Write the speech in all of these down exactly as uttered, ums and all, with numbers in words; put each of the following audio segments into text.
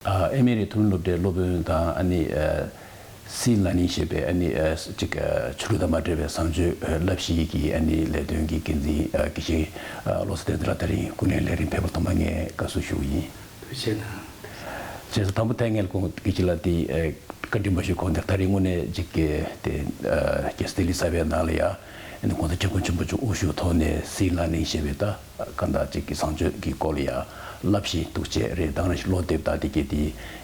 ཨ་ཨེ་མེ་རི་ཐུན་སློབ་གྲྭའི་སློབ་དཔོན་དང་ཨ་ནི་ཨ་སི་ལ་ནིང་ཞེས་པའི་ཨ་ནི་ཨ་ཅིག་ཨ་ཆོས་ལུགས་དང་མ་འབྲེལ་བའི་བཟང་སྤྱོད་ཨ་བསླབ་གཞིའི་གི་ཨ་ནི་ལས་དོན་གྱི་འགན་འཛིན་ཨ་དགེ་བཤེས་ཨ་བློ་བཟང་བསྟན་འཛིན་ལགས་ད་རིང་སྐུ་མགྲོན་ལས་རིམ་ཕེབས་པར་ཐོག་མར་ངས་དགའ་བསུ་ཞུ་གི་ཡིན། ཐུགས་རྗེ་གནང་། བྱས་ཙང་དང་པོ་ཐད་ངས་ཁོང་དགེ་བཤེས་ལགས་དེ་ཨ་བཀའ་དྲིན་པ་ཞིག་ཁོང་དེ་ད་རིང་དངོས་གནས་ཅིག་གི་དེ་ཨ་རྒྱལ་སྲས་ལྡི་ལི་གསར་པའི་ནང་ལ་ཡ་ཨ་ནི་༸གོང་ས་༸སྐྱབས་མགོན་ཆེན་པོ་མཆོག་དབུ་བཞུགས་ཐོག་ནས་སི་ལ་ནིང་ཞེས་པའི་ད་གང་ལྟར་ཅིག་གི་བཟང་སྤྱོད་ཀྱི་སྐོར་ལ་ཡ་བསླབ་གཞི་འདུག་བྱས་རེད། ད་ག་ནང་བཞིན་བློ་གཏད་ད་དེ་གའི་དེ་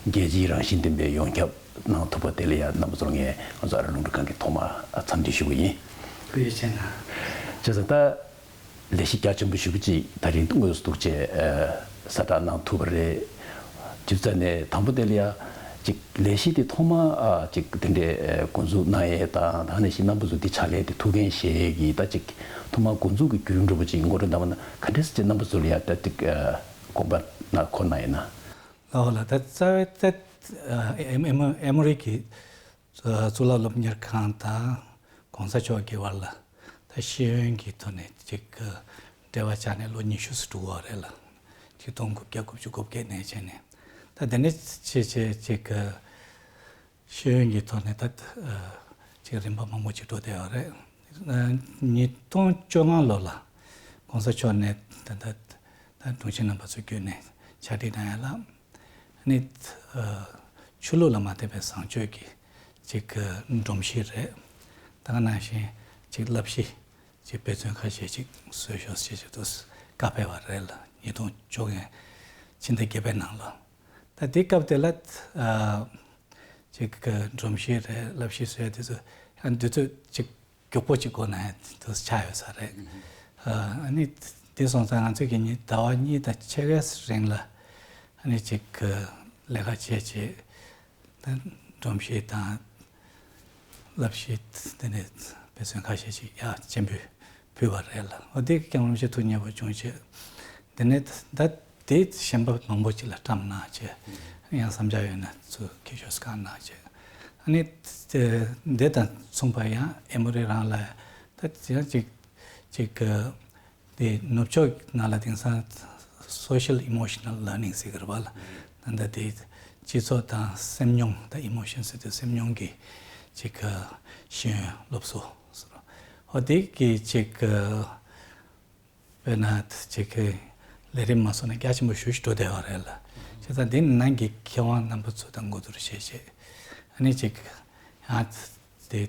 རྒྱལ་སྤྱིའི་རང་བཞིན་ལྡན་པའི་ཡོངས་ཁྱབ་གནང་ཐུབ་པ་དེ་ལ་ཡང་རྣམ་པ་ཚོར་ངས་ང་ཚོ་ཨ་རི་རླུང་འཕྲིན་ཁང་གི་ཐོག་མ་འཚམས་འདྲི་ཞུ་གི་ཡིན། ཐུགས་རྗེ་ཆེ་གནང་། བྱས་ཙང་ད་ལས་གཞི་རྒྱ་ཆེན་པོ་ཞེ་པོ་ཅིག་ད་རིང་དངོས་སུ་འདུག་བྱས་གསལ་བསྒྲགས་གནང་ཐུབ་པ་རེད། ཅིག་ཙ་ནས་དང་པོ་དེ་ལ་ཡ་ཅིག་ལས་གཞི་དེ་ཐོག་མ་ཅིག་དེ་འདྲའི་འགོ་འཛུགས་གནང་ཡས་དང་ད་ནས་ཤིག་རྣམ་པ་ཚོ་འདི་ཕྱག་ལས་དེ་ཐུགས་འགན་བཞེས་ཡས་ཀྱི་ད་ཅིག་ཐོག་མ་འགོ་འཛུགས་ཀྱི་བརྒྱུད་རིམ་འདྲ་པོ་ཅིག་ངོ་སྤྲོད་གནང་བ་ན་ག་འདྲས་ཅིག་རྣམ་པ་ཚོ་ལ་ཡ་ད་ཅིག་དགོངས་པ་ན་འཁོར་གནང་ཡིན་ན། ལགས་ལགས། ད་རྩ་བའི་ད་ཨེ་མོ་ཨེ་མོ་རི་གི་གཙུག་ལག་སློབ་གཉེར་ཁང་དང་༸གོང་ས་མཆོག་གི་བར་ལ་ད་ཤེས་ཡོན་གྱི་ཐོག་ནས་ཅིག་འབྲེལ་བ་ཆགས་ནས་ལོ་ཉི་ཤུ་ཙམ་འགྲོ་གི་ཡོད་རེད་ལ། ཆིག་སྟོང་དགུ་བརྒྱ་དགུ་བཅུ་གོ་བརྒྱད་ནས་བྱས་ནས་ད་དེ་ནས་བྱས་བྱས་ཅིག་ཤེས་ཡོན་གྱི་ཐོག་ནས་ད་ཅིག་རིམ་པ་མང་པོ་ཅིག་འགྲོ་བསྡད་ཡོད་རེད། ཉིས་སྟོང་བཅོ་ལྔ་ལོ་ལ་༸གོང་ས་མཆོག་ནས་ད་ད་ད་དྲུང་ཆེ་རྣམ་པ་ཚོ་བརྒྱུད་ནས་ཕྱག་བྲིས་གནང་ཡ་ལ། ནི་ཆོས་ལུགས་ལ་མ་ལྟོས་པའི་བཟང་སྤྱོད་ཀྱི་ཅིག་སྒྲོམ་གཞི་རེད། ད་ག་ནང་བཞིན་ཅིག་བསླབ་གཞི་ཅིག་དཔེ་མཚོན་ཁ་ཤས་ཅིག་བཟོས་ཤོག་ཅེས་ཅིག་ཏུ་བཀའ་ཕེབས་པ་རེད་ལ། ཉིས་སྟོང་བཅོ་ལྔ་ཕྱི་ཟླ་བརྒྱད་པའི་ནང་ལ། ད་དེ་སྐབས་དེ་ལ་ཅིག་སྒྲོམ་གཞི་རེད། བསླབ་གཞི་བཟོས་དེ་ཚོ་ཡང་དུས་ཚོད་ཅིག་མགྱོགས་པོ་ཅིག་འགོར་ན་ཡང་དུ་ཆགས་ཡོད་ས་རེད། ཨ་ནི་དེ་སོང་ཙང་ང་ཚོས་ཀྱི་ཉིན་ཟླ་བ་གཉིས་དང་ཕྱེད་ཀའི་རིང་ལ་ཨ་ནི་ཅིག་ལས་ཀ་བྱས་བྱས་ད་སྒྲོམ་གཞི་དང་བསླབ་གཞི་དེ་ནས་དཔེ་མཚོན་ཁ་ཤས་ཤིག་ཡར་སྤྱན་འབུལ་ཕུལ་བ་རེད་ལ། འོ་དེ་སྐྱབས་མགོན་རིན་པོ་ཆེ་ཐུགས་མཉེས་པོ་བྱུང་བྱས། དེ་ནས་ད་དེ་གཞན་པ་མང་པོ་ཅིག་ལ་བཀྲམ་གནང་བྱས། ཡང་བསམ་འཆར་ཡོད་ན་ཚུར་ཁྱེར་ཤོག་བཀའ་གནང་བྱས། ཨ་ནི་དེ་དེ་དང་མཚུངས་པ་ཡང་ཨེ་མོ་རི་རང་ལ་ད་ཡང་ཅིག་ཅིག་དེ་ནུབ་ཕྱོགས་ནང་ལ་དེང་སང་social emotional learning ཟེར་གི་རེད་པ་ལ། ད་ལྟ་དེ་སྤྱི་ཚོགས་དང་སེམས་མྱོང་དང་emotion ཟེར་དུས་སེམས་མྱོང་གི་ཅིག་ཤེས་ཡོན་སློབ་གསོ་ཟེར། འོ་དེ་གི་ཅིག་དཔེར་ན་ཅིག་གི་ལས་རིམ་མ་སོང་ན་རྒྱ་ཆེན་པོ་ཞེ་པོ་ཅིག་འགྲོ་བསྡད་ཡོད་རེད་ལ། བྱས་ཙང་དེ་ནང་གི་མཁས་དབང་རྣམ་པ་ཚོ་དང་གོ་བསྡུར་བྱས་བྱས། ཨ་ནི་ཅིག་ཡང་དེ་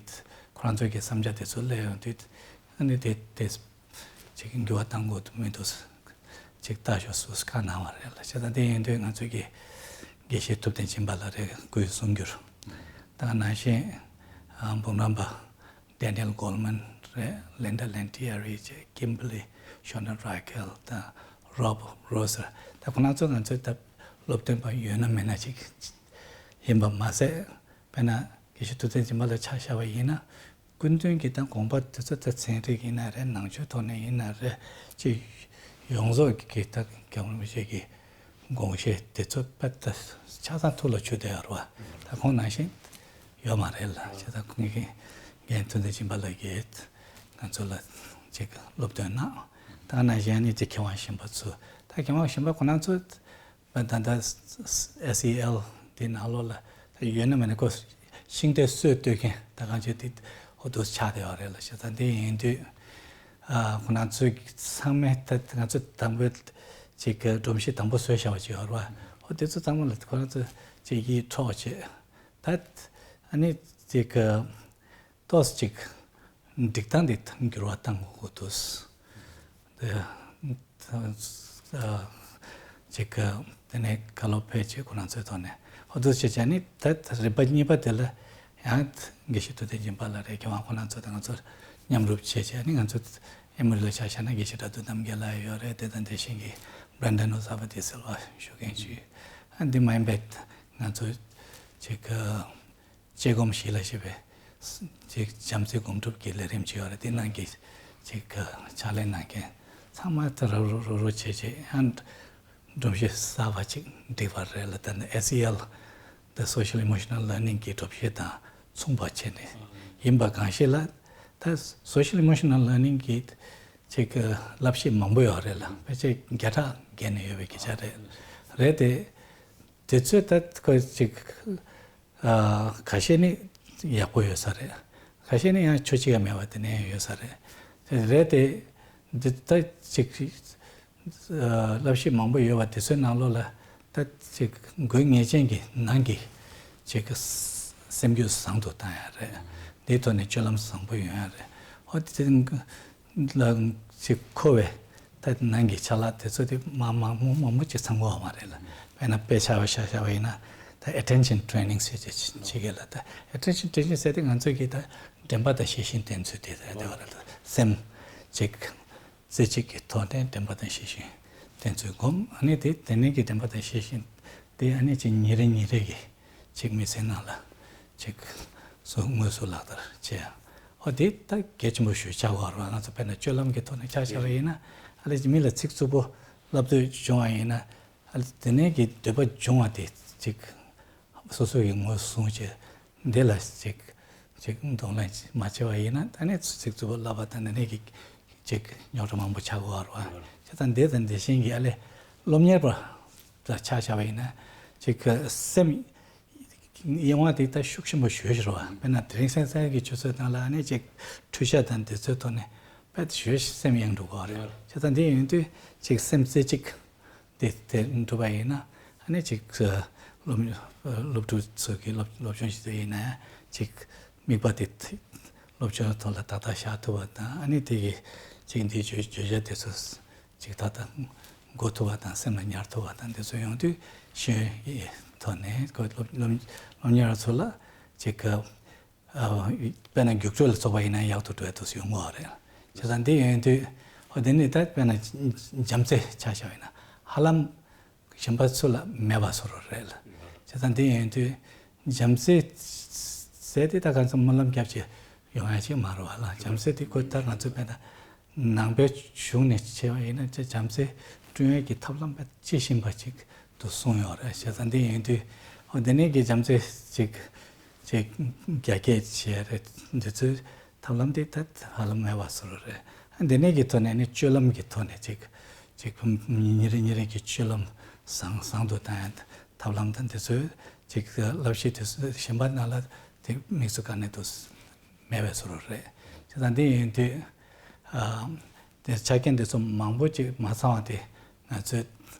ཁོ་རང་ཚོའི་གི་བསམ་འཆར་དེ་ཚོ་སླེབས་ཡོང་དུས་ཨ་ནི་དེ་དེ་ཅིག་འགྱུར་བ་གཏང་དགོས་མི་འདུག་ཅིག་ལྟ་ཞོག་ཟེར་བཀའ་གནང་བ་རེད་ལ། བྱས་ཙང་དེ་ཡིན་དུས་ང་ཚོའི་གི་དགེ་བཤེས་ཐུབ་བསྟན་སྦྱིན་པ་ལགས་རེད། སྐུའི་གསུང་སྒྱུར་དང་ནང་བཞིན་འབུམ་རམས་པ་Daniel Goleman རེད། Linda Lantieri བྱས། Kimberly Schöner Reichel དང་Rob Rosser། ད་ཁོ་རང་ཚོ་ང་ཚོའི་ད་སློབ་སྟོན་པ་ཡོད་ན་མེད་ན་ཅིག་ཡིན་པ་མ་ཟད། དཔེར་ན་དགེ་བཤེས་ཐུབ་བསྟན་སྦྱིན་པ་ལགས་ཆ་བཞག་པ་ཡིན་ན་སྐུ་མདུན་གྱི་ད་དགོངས་པ་དེ་ཚོ་ད་ཚན་རིག་ཡིན་ན་རེད། ནང་ཆོས་ཐོག་ནས་ཡིན་ན་རེད། ཅིག་ཡོངས་རྫོགས་ཀྱི་ད་རྒྱལ་བ་རིན་པོ་ཆེ་གི་དགོངས་བཞེད་དེ་ཚོ་དཔེ་ད་ཆ་ཚང་ཐུགས་ལ་ཆུད་བསྡད་ཡོད་རེད་པ། ད་ཁོང་ནང་བཞིན་ཡོད་མ་རེད་ལ། བྱས་ཙང་ཁོང་གི་རྒན་ཐུབ་བསྟན་སྦྱིན་པ་ལགས་ཀྱིས་ང་ཚོ་ལ་ཅིག་སློབ་སྟོན་གནང་། ད་ནང་བཞིན་ཨ་ནི་ཅིག་མཁས་དབང་གཞན་པ་ཚོ། ད་མཁས་དབང་གཞན་པ་ཁོ་རང་ཚོ་ད་ད་ཨེས་ཨི་ཨེལ་དེ་ནང་ལོགས་ལ་ད་ཡོད་ན་མེད་ན་ཁོ་ཤིང་རྟའི་སྲོལ་གཏོད་མཁན་ད་གང་བྱས་དེ་ཧོ་དུ་ཆགས་བསྡད་ཡོད་རེད་ལ། བྱས་ཙང་དེ་ཡིན་དུས་ཨ་ཁོ་རང་ཚོས་ཚང་མས་ད་ང་ཚོ་དང་པོའི་ཅིག་སྒྲོམ་གཞི་དང་པོ་བཟོས་བཞག་པ་ཅིག་ཡོད་རེད་པ། ཧོ་དེ་ཚོ་ཚང་མ་ལ་ཁོ་རང་ཚོ་ཅིག་ཡིད་འཕྲོག་བྱས། ད་ཨ་ནི་ཅིག་ཏོག་ཙམ་ཅིག་འགྲིག་སྟངས་དེ་འགྱུར་བ་གཏང་དགོས་འདུག་དེ་ཅིག་དེ་ནས་བཀའ་སློབ་ཕེབས་བྱས་ཁོ་རང་ཚོའི་ཐོག་ནས་ཧོ་འདུག་བྱས་བྱས་ནས་ད་རིམ་པ་གཉིས་པ་དེ་ལ་ཡང་དགེ་བཤེས་ཐུབ་བསྟན་སྦྱིན་པ་ལགས་རེད། མཁས་དབང་ཁོ་རང་ཚོ་དང་ང་ཚོ་མཉམ་རུབ་བྱས་བྱས་ནས་ང་ཚོ་ཨེ་མོ་རི་ལ་ཆ་བཞག་ན་དགེ་བཤེས་དགྲ་འདུལ་རྣམ་རྒྱལ་ལགས་ཡོད་རེད། དེ་དང་དེ་བཞིན་གྱི་Brandon Ozaba de Silva ཞུ་མཁན་ཅིག་ཨ་འདི་མ་ཡིན་པའི་ང་ཚོ་ཅིག་དཔྱད་སྒོམ་ཞི་ལ་ཞེས་པའི་ཅིག་བྱམས་བརྩེ་སྒོམ་སྒྲུབ་ཀྱི་ལས་རིམ་ཅིག་ཡོད་རེད། དེ་ནང་གི་ཅིག་ཕྱག་ལས་གནང་མཁན་ཚང་མ་ད་རོ་རོ་རོ་རོ་བྱས་བྱས་ཡང་སྒྲོམ་གཞི་གསར་པ་ཅིག་འགྲིག་པ་རེད་ལ། ད་ནི་ཨེས་ཨི་ཨེལ་The Social Emotional Learning གི་སྒྲོམ་གཞི་དང་མཚུངས་པ་བྱས་ནས་ཡིན་པ་གང་ཞིག་ལ། ད་Social Emotional Learning གི་ཅིག་བསླབ་གཞི་མང་པོ་ཡོད་རེད་ལ། ཕལ་ཆེར་བརྒྱ་ཕྲག་བརྒལ་ནས་ཡོད་པའི་སྐད་ཆ་རེད། རེད་དེ། དེ་ཚོས་ད་ཁོ་ཅིག་ཨ་ཁ་ཤས་ནི་ཡག་པོ་ཡོད་ས་རེད། ཁ་ཤས་ནི་ཡང་ཆོ་གཅིག་ཡང་མེད་པ་དེ་ནས་ཡོད་ས་རེད། དེ་རེད་དེ། འདི་ད་ཅིག་ཨ་བསླབ་གཞི་མང་པོ་ཡོད་པ་དེ་ཚོའི་ནང་ལོགས་ལ་ད་ཅིག་དགོས་ངེས་ཅན་གྱི་ནང་གི་ཅིག་སེམས་རྒྱུད་བཟང་དུ་བཏང་ཡ་རེད། འདིའི་ཐོག་ནས་སྤྱོད་ལམ་བཟང་པོ་ཡོང་ཡ་རེད། ཨོ་དེ་ལ་ཅིག་མཁོ་བའི་ད་ནང་གི་ཆ་ལག་དེ་ཚོ་དེ་མ་མང་མོ་མང་མོ་ཅིག་ཚང་དགོས་པ་མ་རེད་ལ། དཔེར་ན་དཔེ་ཆ་བ་ཤ་ཤ་བ་ཡིན་ན་ད་attention training ཟེར་ཅིག་བྱེད་ཀྱི་ལ། ད་attention training ཟེར་དེ་ང་ཚོ་གི་ད་དྲན་པ་དང་ཤེས་བཞིན་བསྟེན་ཚུལ་དེ་རེད། དེ་བ་རེད། ད་སེམས་ཅིག་རྩེ་གཅིག་གི་ཐོག་ནས་དྲན་པ་དང་ཤེས་བཞིན་བསྟེན་ཚུལ་སྒོམ། ཨ་ནི་དེ་དེ་ནས་ཀྱི་དྲན་པ་དང་ཤེས་བཞིན་དེ་ཨ་ནི་ཅིག་ཉིན་རེ་ཉིན་རེ་གི་ཅིག་མི་ཚེ་ནང་ལ་ཅིག་སུ་དངོས་སུ་ལག་བསྟར་བྱེད་ཡ། ཨོ་དེ་ད་གལ་ཆེན་པོ་ཞིག་ཆགས་ཡོད་རེད་བ། ང་ཚོ་དཔེར་ན་སྤྱོད་ལམ་གྱི་ཐོག་ནས་ཆ་བཞག་པ་ཡིན་ན། ཨ་ལས་ཅིག་མི་ལ་ཚིག་རྩུབ་པོ་ལབ་འདོད་བྱུང་བ་ཡིན་ན། ཨ་ལས་དེ་ནས་ཀྱི་འདོད་པ་བྱུང་བ་དེ་ཅིག་སོ་སོ་ཡིས་ངོས་བཟུང་བྱས། འདི་ལ་ཅིག་ཅིག་གདོང་ལེན་མ་བྱས་པ་ཡིན་ན། ད་ནི་ཚིག་རྩུབ་པོ་ལབ་པ་དང་འདི་ནས་ཀྱི་ཅིག་རྙོག་དྲ་མང་པོ་ཆགས་ཀྱི་ཡོད་རེད་བ། བྱས་ཙང་འདི་དང་འདི་བཞིན་གྱི་ཨ་ལས་སློབ་གཉེར་པ་ལ་ཆ་བཞག་པ་ཡིན་ན། ཅིག་སེམས་གཡེང་བ་དེ་ད་ཤུགས་ཆེན་པོ་ཞེ་པོ་ཅིག་རེད་བ། དཔེར་ན་དེ་རིང་སེང་སེང་གི་ཆུ་ཚོད་ནང་ལ་ཨ་ནི་ཅིག་འཕྲུལ་ཆས་དང་དེ་ཚོའི་ཐོག་ནས་དཔེ་ཞེ་པོ་སེམས་གཡེང་འགྲོ་གི་ཡོད་རེད། བྱས་ཙང་འདི་ཡིན་དུས་ཅིག་སེམས་རྩེ་གཅིག་དེ་དེ་འགྲུབ་པ་ཡིན་ན། ཨ་ནི་ཅིག་སློབ་སློབ་ཕྲུག་ཚོ་གི་སློབ་སློབ་སྦྱོང་བྱེད་དུས་ཡིན་ན་ཅིག་དམིགས་པ་དེ་སློབ་སྦྱོང་ཐོག་ལ་ཏག་ཏག་བཞག་ཐུབ་པ་དང་། ཨ་ནི་དེ་གི་ཅིག་འདིའི་བརྗོད་བརྗོད་བྱ་དེ་ཚོ་ཅིག་ཏག་ཏག་གོ་ཐུབ་པ་དང་སེམས་ལ་ཉར་ཐུབ་པ་དང་དེ་ཚོ་ཡོང་དུས་ཤེས་ཡོན་གྱི་ཐོག་ནས་ཁོ་སློབ་སློབ་སློབ་གཉེར་བ་ཚོ་ལ་ཅིག་ཨ་དཔེར་ན་རྒྱུགས་སྤྲོད་ལ་སོགས་པ་ཡིན་ན་ཡག་ཏུ་འགྲོ་ཡ་དུ་ཡོང་གི་ཡོད་རེད། བྱས་ཙང་འདི་ཡོང་དུས་ཨོ་དེ་ནི་ད་དཔེར་ན་བྱམས་བརྩེ་ཆ་བཞག་པ་ཡིན་ན་ཧ་ལམ་གཞན་པ་ཚོ་ལ་མེད་པ་བཟོ་འདྲ་རེད་ལ། བྱས་ཙང་འདི་ཡོང་དུས་བྱམས་བརྩེ་ཟེར་དེ་ད་གང་ཚོ་སྨོན་ལམ་རྒྱབ་ཀྱི་ཡོང་ཡ་ཅིག་མ་རེད་བ་ལ། བྱམས་བརྩེ་དེ་ཁོ་ད་ང་ཚོ་དཔེར་ན་ནང་པའི་གཞུང་ནས་བྱས་པ་ཡིན་ན་ཅིག་བྱམས་བརྩེ་བསྐྲུན་ཡས་ཀྱི་ཐབས་ལམ་དཔེ་ཇི་བཞིན་པ་ཅིག་ཏུ་གསུངས་ཡོད་རེད། བྱས་ཙང་འདི་ཡིན་དུས་ཨོ་འདི་ནས་ཀྱི་བྱམས་བརྩེ་ཅིག་ཅིག་རྒྱ་སྐྱེད་བྱེད་ཡ་རེད། འདི་ཚོའི་ཐབས་ལམ་དེ་ད་ཧ་ལམ་མེད་པ་བཟོ་འདྲ་རེད། འདི་ནས་ཀྱི་ཐོག་ནས་ནི་སྤྱོད་ལམ་གྱི་ཐོག་ནས་ཅིག་ཅིག་ཉིན་རེ་ཉིན་རེ་གི་སྤྱོད་ལམ་བཟང་བཟང་དུ་བཏང་ཡ་ཐབས་ལམ་དང་འདི་ཚོའི་ཅིག་བསླབ་གཞི་དེ་ཚོ་གཞན་པ་ནང་ལ་དེ་དམིགས་སུ་བཀར་ནས་འདུག་མེད་པའི་བཟོ་འདྲ་རེད། བྱས་ཙང་འདི་ཡིན་དུས་ཨ་དེ་ཆ་རྐྱེན་འདི་ཚོ་མང་པོ་ཅིག་མ་ཚང་བ་དེ་ང་ཚོས་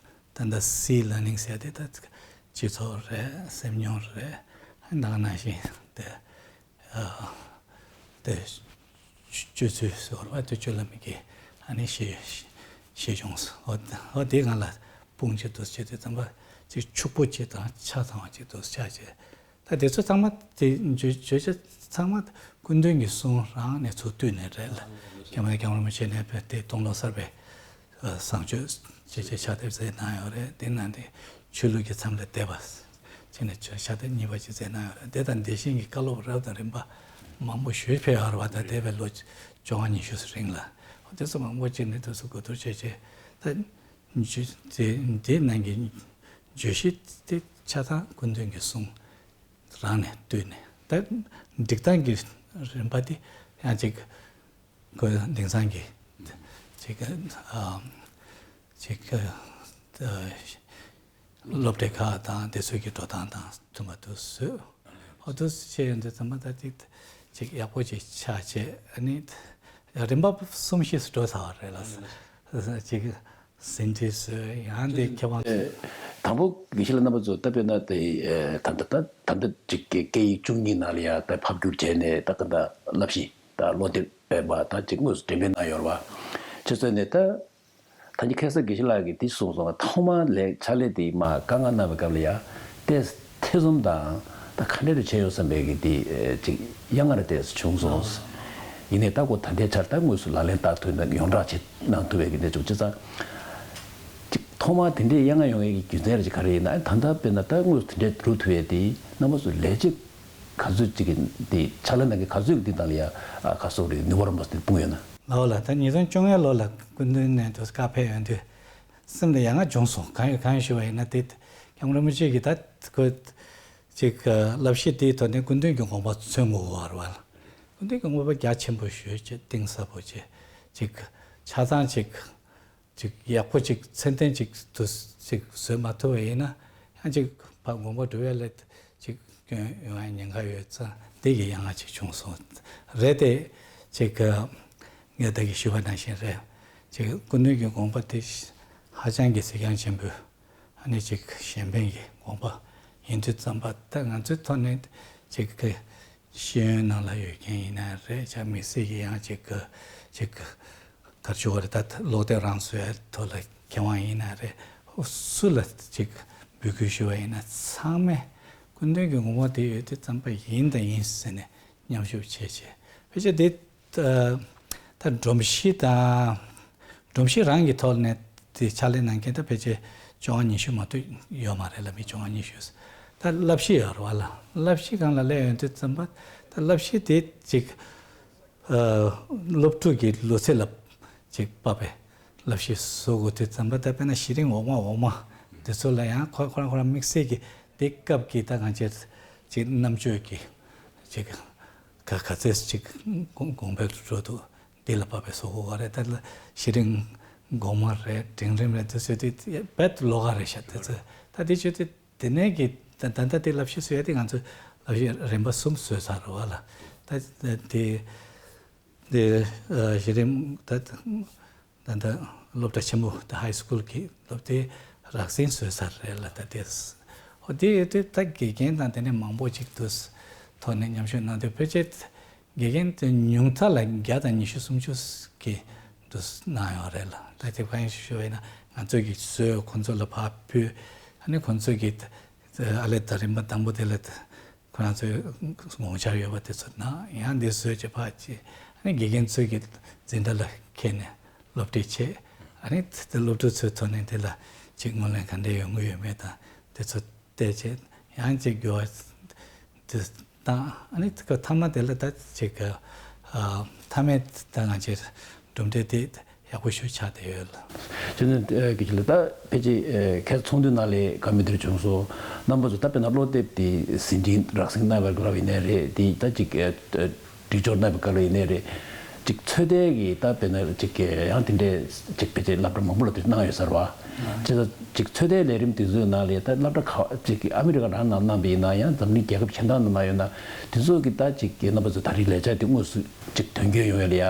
ད་ལྟ་སི་ལར་ནིང་ཟེར་དེ་ད་སྤྱི་ཚོགས་རེད། སེམས་མྱོང་རེད། ད་ག་ནང་བཞིན་དེ་ཨ་དེ་སྤྱོད་ཚུལ་ཟེར་བ་དེ་སྤྱོད་ལམ་གྱི་ཨ་ནི་ཤེས་ཤེས་བྱུང་སོང་། འོ་འོ་དེ་སྒང་ལ་དཔུང་གཅིག་ཏུ་བྱས་ཏེ་ཙམ་པ་ཅིག་ཕྱུག་པོ་ཅིག་དང་ཆ་ཚང་བ་ཅིག་ཏུ་ཆགས་བྱས། ད་དེ་ཚོ་ཚང་མ་དེ་བརྗོད་བརྗོད་བྱ་ཚང་མ་སྐུ་མདུན་གྱི་གསུང་རང་ནས་ཚུར་བཏུས་ནས་རེད་ལ། སྐྱབས་མགོན་སྐྱབས་མགོན་རིན་པོ་ཆེ་ནས་དཔེ་དེ་སྟོང་ལོ་གསར་པའི་བཟང་སྤྱོད་ཅེས་བྱ་ཕྱག་དེབ་མཛད་གནང་ཡོད་རེད། དེ་ནང་དེ་ཆོས་ལུགས་ཀྱི་མཚམས་ལས་འདས་པ་བྱས་ནས་ཕྱག་དེབ་གཉིས་པ་ཅིག་མཛད་གནང་ཡོད་རེད། དེ་དང་དེ་བཞིན་གྱི་བཀའ་སློབ་རབ་དང་རིམ་པ་མང་པོ་ཞུས་ཕེབས་ཡོད་རེད་བ། ད་འདས་པའི་ལོ་བཅོ་ལྔ་ཉི་ཤུ་རིང་ལ་དེ་ཚོ་མང་པོ་ཅིག་ནས་དུས་སུ་གོ་བསྡུར་བྱས་རྗེས་ད་བརྗོད་དེ་དེའི་ནང་གི་བརྗོད་གཞི་དེ་ཆ་ཚང་སྐུ་མདུན་གྱི་གསུང་རང་ནས་བཏུས་ནས། ད་སྒྲིག་སྟངས་ཀྱི་རིམ་པ་དེ་ཡང་ཅིག་ཁོ་དེང་སང་གི་ཅིག་ཨ་ཅིག་ཨ་སློབ་གྲྭའི་ཁག་དང་དེ་ཚོའི་གི་འགྲོ་སྟངས་དང་མཐུན་པ་དུ་བཟོས། ཨོ་དུ་བྱས་ཡོང་དུས་ཙམ་པ་ད་ཅིག་ཅིག་ཡག་པོ་ཅིག་ཆགས་བྱས། ཨ་ནི་རིམ་པ་གསུམ་བཞི་སུ་འགྲོ་ཚར་བ་རེད་ལ། ཅིག་ཟིན་བྲིས་བཟོས། ཡང་དེ་མཁས་དབང་། དང་པོ་དགེ་བཤེས་ལགས་རྣམ་པ་ཚོ་ད་དཔེར་ན་དེ་ད་ལྟ་ད་ད་ལྟ་ཅིག་སྐད་ཡིག་བཅུ་གཉིས་ནང་ལ་ཡང་ད་ཕབ་བསྒྱུར་བྱས་ནས་ད་ག་ད་བསླབ་གཞི་ད་བློ་གཏད་པ་ད་ཅིག་དངོས་སུ་འགྲེམས་སྤེལ་གནང་ཡོད་རེད་བ། བྱས་ཙང་ནས་ད་ད་ནི་ཁ་སང་དགེ་བཤེས་ལགས་ཀྱིས་དེ་གསུངས་སོང་། ཐོག་མར་ལས་ཕྱག་ལས་དེ་མ་བཀའ་མངགས་གནང་བའི་སྐབས་ལ་ཡང་ཏོག་ཙམ་ཐེ་ཚོམ་དང་ད་ག་འདྲ་རེ་བྱས་ཡོད་བསམ་པའི་གི་དེ་ཅིག་དབྱར་ལྔ་རེ་ཏོག་ཙམ་བྱུང་སོང་། ཡིན་ནའི་ད་ཁོ་ད་ལྟའི་ཆར་ད་དངོས་སུ་ལག་ལེན་བསྟར་ཐུབ་ན་ཡོངས་གྲགས་བྱེད་གནང་ཐུབ་པའི་གི་གནས་བྱུང་། བྱས་ཙང་ཅིག་ཐོག་མར་དེ་འདྲའི་དབྱར་ལྔ་ཡོང་ཡས་ཀྱི་རྒྱུ་མཚན་རེ་ཅིག་ག་རེ་ཡིན་ན། ད་ལྟ་དཔེར་ན་ད་དངོས་སུ་དེ་འདྲའི་རུ་ཐུབ་ཡས་དེ་རྣམ་པ་ཚོ་ལས་བྱེད་ག་ཚོད་ཅིག་གི་འདི་ཕྱག་ལས་གནང་མཁན་ག་ཚོད་ཀྱི་འདི་དང་ལ་ཡ་ཨ་ག་སོགས་རེད་ནུས་པ་རམ་པ་སྟེ་སྤུངས་ཡོད་ན། ལའོ་ལ་ད་ཉིས་སྟོང་བཅོ་ལྔ་ལོ་ལ་སྐུ་མདུན་ནས་དུ་བཀའ་ཕེབས་ཡོང་དུས་སེམས་ལ་ཡ་ང་བྱུང་སོང་། གང་ཡོད་གང་ཡོད་ཞུ་བ་ཡིན་ན་དེ་སྐྱབས་མགོན་རིན་པོ་ཆེ་གིས་ད་ཁོ་ཅིག་བསླབ་གཞི་དེའི་ཐོག་ནས་སྐུ་མདུན་གྱི་དགོངས་པ་མཚོན་དགོས་བར་བ་ལ། སྐུ་མདུན་གྱི་དགོངས་པ་རྒྱ་ཆེན་པོ་ཞུ་བྱས་གཏིང་ཟབ་པོ་བྱས་ཅིག་ཆ་ཚང་ཅིག་ཅིག་ཡག་པོ་ཅིག་ཚད་ལྡན་ཅིག་ཏུ་ཅིག་བཟོས་མ་ཐུབ་པ་ཡིན་ན། ཨ་ཅིག་ཕ་དགོངས་པ་སྒྲུབ་ཡ་ལ་ཅིག་སྐྱོན་ཡོང་ཡ་ཉེན་ཁ་ཡོད་ཙང་འདི་གི་ཡང་ང་ཅིག་བྱུང་སོང་། རེད་དེ་ཅིག་ངས་ད་གི་ཞུས་པ་ནང་བཞིན་རེད། ཅིག་སྐུ་མདུན་གྱི་དགོངས་པ་དེ་ཧ་ཅང་གི་གཟིགས་རྒྱང་ཆེན་པོས། ཨ་ནི་ཅིག་གཞན་ཕན་གྱི་དགོངས་པ་ཡིན་དུས་ཙམ་པ་ད་ང་ཚོའི་ཐོག་ནས་ཅིག་གི་ཤེས་ཡོན་ནང་ལ་ཡོད་མཁན་ཡིན་ན་རེད། ཅག་དམིགས་བསལ་གྱི་ཡང་ཅིག་གི་ཅིག་ག་རེ་ཞུ་དགོས་རེད། ད་ཀློག་དེབ་རང་བཟོ་ཡ་ཐོག་ལ་མཁས་དབང་ཡིན་ན་རེད། སུ་ལ་ཅིག་འབོད་སྐུལ་ཞུ་བ་ཡིན་ན་ཚང་མས་སྐུ་མདུན་གྱི་དགོངས་པ་དེ་ཡོད་དུས་ཙམ་པ་ཡིན་དང་ཡིན་ཟེར་ནས་མཉམ་ཞུགས་བྱས་བྱས་ཕལ་ཆེར་དེ། ད་སྒྲོམ་གཞི་དང་། སྒྲོམ་གཞི་རང་གི་ཐོག་ནས་དེ་ཕྱག་ལས་གནང་མཁན་ད་ཕལ་ཆེར་བཅོ་ལྔ་ཉི་ཤུ་མ་གཏོགས་ཡོད་མ་རེད་ལ། མི་བཅོ་ལྔ་ཉི་ཤུ། ད་བསླབ་གཞི་ཡོད་རེད་བ་ལ། བསླབ་གཞི་སྒང་ལ་སླེབས་ཡོང་དུས་ཙམ་པ་ད་བསླབ་གཞི་དེ་ཅིག་ཨ་སློབ་ཕྲུག་གི་ལོ་ཚད་ལ་ཅིག་དཔག་པའི་བསླབ་གཞི་བཟོ་དགོས་དུས་ཙམ་པ་ད་དཔེར་ན་གཞི་རིམ་འོག་མ་འོག་མ་དེ་ཚོ་ལ་ཡང་ཁོ་ཁོ་རང་ཁོ་རང་དམིགས་བསལ་གྱི་དེ་སྐབས་ཀྱི་ད་གང་ཅིར་ཅིག་རྣམ་དཔྱོད་ཀྱི་ཅིག་ག་ག་ཚད་ཅིག་གོང་གོང་འཕེལ་དུ་འགྲོ་འདུག་འདི་ལ་བབས་པའི་བཟོ་དགོས་པ་རེད། ད་ལ་གཞི་རིམ་གོང་མ་རེད། འབྲིང་རིམ་རེད། དེ་ཚོ་དེ་རྦད་དེ་ལོགས་ཀ་རེད་ཤག་དེ་ཚོ་ད་དེ་བྱེད་དུས་དེ་ནས་ཀྱི་ད་ད་ལྟ་དེ་བསླབ་གཞི་བཟོ་ཡ་དེ་ང་ཚོས་བསླབ་གཞི་རིམ་པ་གསུམ་བཟོས་ཚར་རེད་བ་ལ། ད་དེ་དེ་གཞི་རིམ་ད། ད་ལྟ་སློབ་གྲྭ་ཆེན་མོ་ད་ཧའི་སི་ཀུལ་གྱི་སློབ་དེ་རགས་ཟིན་བཟོས་ཚར་རེད་ལ། ད་དེ་ཨོ་དེ་ཡོད་དུས་ད་དགེ་རྒན་དང་དེ་ནས་མང་པོ་ཅིག་ཏུ་ཐོག་ནས་མཉམ་ཞུགས་གནང་དུས་ཕལ་ཆེར་དགེ་རྒན་དེ་ཉུང་མཐའ་ལ་བརྒྱ་དང་ཉི་ཤུ་སུམ་ཅུ་གི་ཏུ་གནང་ཡོད་རེད་ལ། ད་དེ་གང་ཡིན་ཞུ་བས་ན་ང་ཚོ་གིས་བཟོས་ཁོང་ཚོ་ལ་ཕར་ཕུལ། ཨ་ནི་ཁོང་ཚོ་གིས་ཨ་ལས་ད་རིམ་པ་དང་པོ་དེ་ལ། ཁོ་རང་ཚོའི་ངོ་མཚར་ཡོད་པ་དེ་ཚོ་ནང་ཡང་འདི་བཟོས་བྱས་ཕར་བྱས། ཨ་ནི་དགེ་རྒན་ཚོས་ཀྱི་འཛིན་གྲྭ་ལ་འཁྱེར་ནས་སློབ་ཁྲིད་བྱས། ཨ་ནི་དེ་སློབ་ཕྲུག་ཚོའི་ཐོག་ནས་དེ་ལ་ཅིག་ངོས་ལེན་ག་འདྲས་ཡོང་གི་ཡོད་མེད་དང་དེ་ཚོ་བལྟས་བྱས་ཡང་ཅིག་འགྱུར་བ་དེ་བཏང་། ཨ་ནི་མཐའ་མ་དེ་ལ་ད་ཅིག་མཐའ་མའི་ད་ང་ཚོའི་གྲུབ་འབྲས་དེ། ཡག་པོ་ཞིག་ཆགས་བསྡད་ཡོད་ལ། བྱས་ཙང་དེ་གི་ལ་ད་ཕལ་ཆེར་ཁྱེད་ཚོགས་འདུའི་ནང་ལ་བཀའ་མོལ་དེ་འདྲ་བྱུང་སོང་། རྣམ་པ་ཚོ་ད་དཔེར་ན་སློབ་དེབ་དེ་ཟིན་བྲིས་རགས་ཟིན་གནང་བའི་སྐོར་ཡིན་ནའི་རེད། དེ་ད་ཅིག་སྒྲིག་སྦྱོར་གནང་བའི་སྐོར་ཡིན་ནའི་རེད། ཅིག་ཚོད་ལྟའི་གི་ད་དཔེར་ན་ཅིག་ཡང་དེ་འདྲའི་ཅིག་ཕལ་ཆེར་སློབ་གྲྭ་མང་པོ་ལ་དེ་གནང་ཡོད་ས་རེད་བ། བྱས་ཙང་ཅིག་ཚོད་ལྟའི་ལས་རིམ་དེ་ཚོའི་ནང་ལ་ད་སློབ་གྲྭ་ཁག་ཅིག་ཨ་མི་རི་ཀ་རང་ནང་གནང་བ་ཡིན་ན་ཡང་འཛམ་གླིང་རྒྱལ་ཁབ་གཞན་དག་ནང་གནང་ཡོད་ན་དེ་ཚོ་གི་ད་ཅིག་རྣམ་པ་ཚོ་ད་རེས་ལས་འཆར་དེ་དངོས་སུ་ཅིག་དོན་འཁྱོལ་ཡོང་ཡ་ལ་ཡ་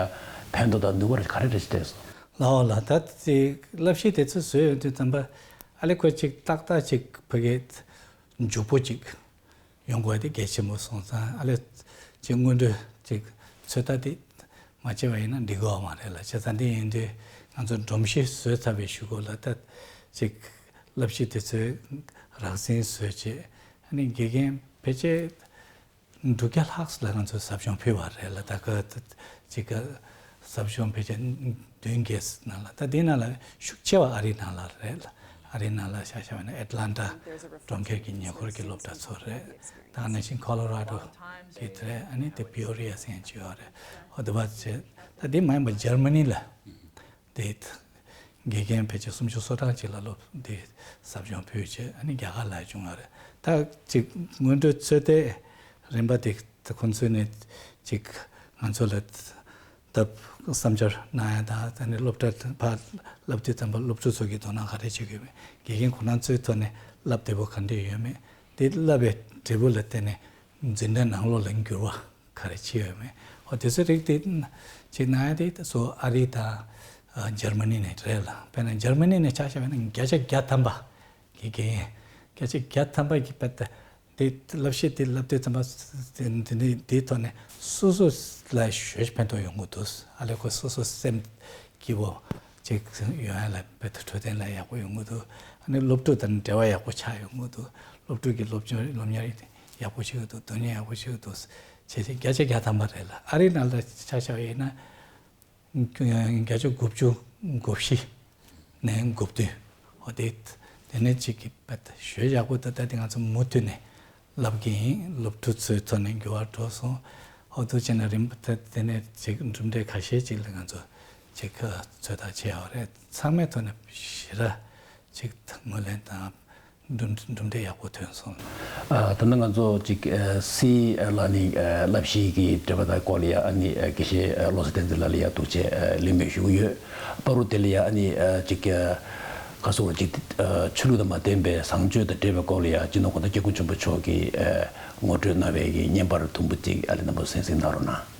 ཕན་ཐོགས་དང་ནུས་པ་ག་རེ་རེད་ཅེས་བལྟས་སོང་། ལའོ་ལ་ད་ཅིག་བསླབ་གཞི་དེ་ཚོ་བཟོས་ཡོང་དུས་ཙམ་པ་ཨ་ལེ་ཁོ་ཅིག་ཏག་ཏག་ཅིག་ཕ་གི་མཇུག་པོ་ཅིག་ཡོང་དགོས་དེ་གལ་ཆེན་པོ་སོང་ཙང་ཨ་ལེ་ཅིག་སྔོན་འགྲོའི་ཅིག་ཚོད་ལྟ་དེ་མ་བྱས་པ་ཡིན་ན་འགྲིག་གི་ཡོད་མ་རེད་ལ། བྱས་ཙང་དེ་ཡིན་དུས་ང་ཚོ་སྒྲོམ་གཞི་བཟོས་ཚར་བའི་གཞུག་གུ་ལ་ད་ཅིག་བསླབ་གཞི་དེ་ཚོའི་རགས་ཟིན་བཟོས་བྱས་ཨ་ནི་དགེ་རྒན་ཕལ་ཆེར། དྲུག་བརྒྱ་ལྷག་ལ་ང་ཚོས་ཟབ་སྦྱོང་ཕུལ་བ་རེད་ལ། ད་ག་ཅིག་ག་ཟབ་སྦྱོང་ཕལ་ཆེར་བདུན་བརྒྱད་ནང་ལ། ད་འདི་ནང་ལ་ཤུགས་ཆེ་བ་ཨ་རིའི་ནང་ལ་རེད་ལ། ཨ་རིའི་ནང་ལ་ཆ་བཞག་པ་ན་ཨེ་ཊ་ལན་ཊ་གྲོང་ཁྱེར་གྱི་ཉེ་འཁོར་གྱི་སློབ་གྲྭ་ཚོ་རེད། ད་ནང་བཞིན་ཁོ་ལོ་ར་ཌོ་གི་དེ་རེད། ཨ་ནི་དེ་པི་ཡོ་རི་ཡ་ཟེར་མཁན་ཅིག་ཡོད་རེད། ཨོ་དེ་བ་ཚེ་ད་འདི་མ་ཡིན་པ་འཇར་མ་ནི་ལ། དེ་དགེ་རྒན་ཕལ་ཆེར་སུམ་ཅུ་སོ་གྲངས་ཅིག་ལ་སློབ་དེ་ཟབ་སྦྱོང་ཕུལ་བྱས་ཨ་ནི་རྒྱ་གར་ལ་བྱུང་བ་རེད། ད་ཅིག་སྔོན་འགྲོའི་ཚོད་ལྟའི་རིམ་པ་དེ་ད་ཁོང་ཚོས་ནས་ཅིག་ང་ཚོ་ལ་ད་བསམ་འཆར་གནང་ཡ་དང་ད་ནི་སློབ་གྲྭ་ཕར་བསླབ་དུས་ཙམ་པ་སློབ་ཕྲུག་ཚོ་གི་དོ་སྣང་ག་རེ་བྱེད་དགོས་མེད། དགེ་རྒན་ཁོ་རང་ཚོའི་ཐོག་ནས་བསླབ་བདེ་པོ་ག་འདྲས་ཡོད་མེད། དེ་བསླབ་པའི་འབྲས་བུ་ལ་བརྟེན་ནས་འཛིན་གྲྭ་ནང་ལོགས་ལ་འགྱུར་བ་ག་རེ་ཕྱིན་ཡོད་མེད། ཨོ་དེ་ཚོ་རིགས་དེ་ཅིག་གནང་ཡ་དེ་སོ་ཨ་རི་དང་འཇར་མ་ནི་ནས་རེད་ལ། དཔེར་ན་འཇར་མ་ནི་ནས་ཆ་བཞག་པ་ན་བརྒྱ་ཆ་བརྒྱ་ཐམ་པ་གི་དགེ་རྒན་བརྒྱ་ཆ་བརྒྱ་ཐམ་པ་གི་དཔེ་དེ་བསླབ་གཞི་དེ་བསླབ་དུས་ཙམ་པ་དེ་དེ་དེའི་ཐོག་ནས་སོ་སོ་ལ་ཞེ་ཕན་ཐོགས་ཡོང་གི་འདུག་ཨ་ལས་ཁོ་སོ་སོ་སེམས་སྐྱིད་པོ། ཅིག་ཡོང་ཡ་ལ་དཔེ་ད་འཕྲོད་བསྟེན་ལ་ཡག་པོ་ཡོང་གི་འདུག་ཨ་ནི་སློབ་ཕྲུག་དང་འབྲེལ་བ་ཡག་པོ་ཆགས་ཡོང་གི་འདུག་སློབ་ཕྲུག་གི་སློབ་སྦྱོང་སློབ་གཉེར་ཡག་པོ་བྱེད་ཀྱི་འདུག་དོན་གཉེར་ཡག་པོ་བྱེད་ཀྱི་འདུག་བྱས་ཚེ་བརྒྱ་ཆ་བརྒྱ་ཐམ་པ་རེད་ལ། ཨ་རིའི་ནང་ལ་ཆ་བཞག་པ་ཡིན་ན་བརྒྱ་ཆ་དགུ་བཅུ་གོ་བཞི་ནས་དགུ་བདུན། འོ་དེ་དེ་ནས་ཅིག་གི་དཔེ་ད་ཞོད་ཡག་པོ་ད་ལྟ་དེ་ང་ཚོ་མུ་མཐུད་ནས་ལབ་ཀྱི་ཡིན། སློབ་ཕྲུག་ཚོའི་ཐོག་ནས་འགྱུར་བ་འགྲོ་སོང་། ཧོ་ཐུག་བྱས་ན་རིམ་པ་དེ་ནས་ཅིག་གྲུབ་འབྲས་ཁ་ཤས་ཅིག་ལ་ང་ཚོ་ཅིག་ཚོད་ལྟ་བྱས་ཡོད་རེད། ཚང་མའི་ཐོག་ནས་ཞེ་དྲག་ཅིག་ངོས་ལེན་དང་གྲུབ་འབྲས་ཡག་པོ་ཐོན་སོང་། ད་ནི་ང་ཚོ་ཅིག་སི་ལ་ནི་བསླབ་གཞི་གི་འབྲེལ་བ་དང་སྐོར་ལ་ཡ་ཨ་ནི་དགེ་བཤེས་བློ་བཟང་བསྟན་འཛིན་ལགས་ལ་ཡ་ཐུགས་རྗེ་ལེགས་འབུལ་ཞུ་གི་ཡོད། བར་དུ་དེ་ལ་ཡ་ཨ་ནི་ཅིག་ཁ་སོ་ཅིག་ཆོས་ལུགས་དང་མ་བརྟེན་པའི་བཟང་སྤྱོད་དང་འབྲེལ་བའི་སྐོར་ལ་ཡང་སྤྱི་ནོར་གོང་ས་སྐྱབས་མགོན་ཆེན་པོ་མཆོག་གིས་ངོ་སྤྲོད་གནང་བའི་བརྙན་པར་དུམ་བུ་གཅིག་ཨ་ལེ་རྣམ་པ་གསན་གཟིགས་གནང་རོགས་གནང་།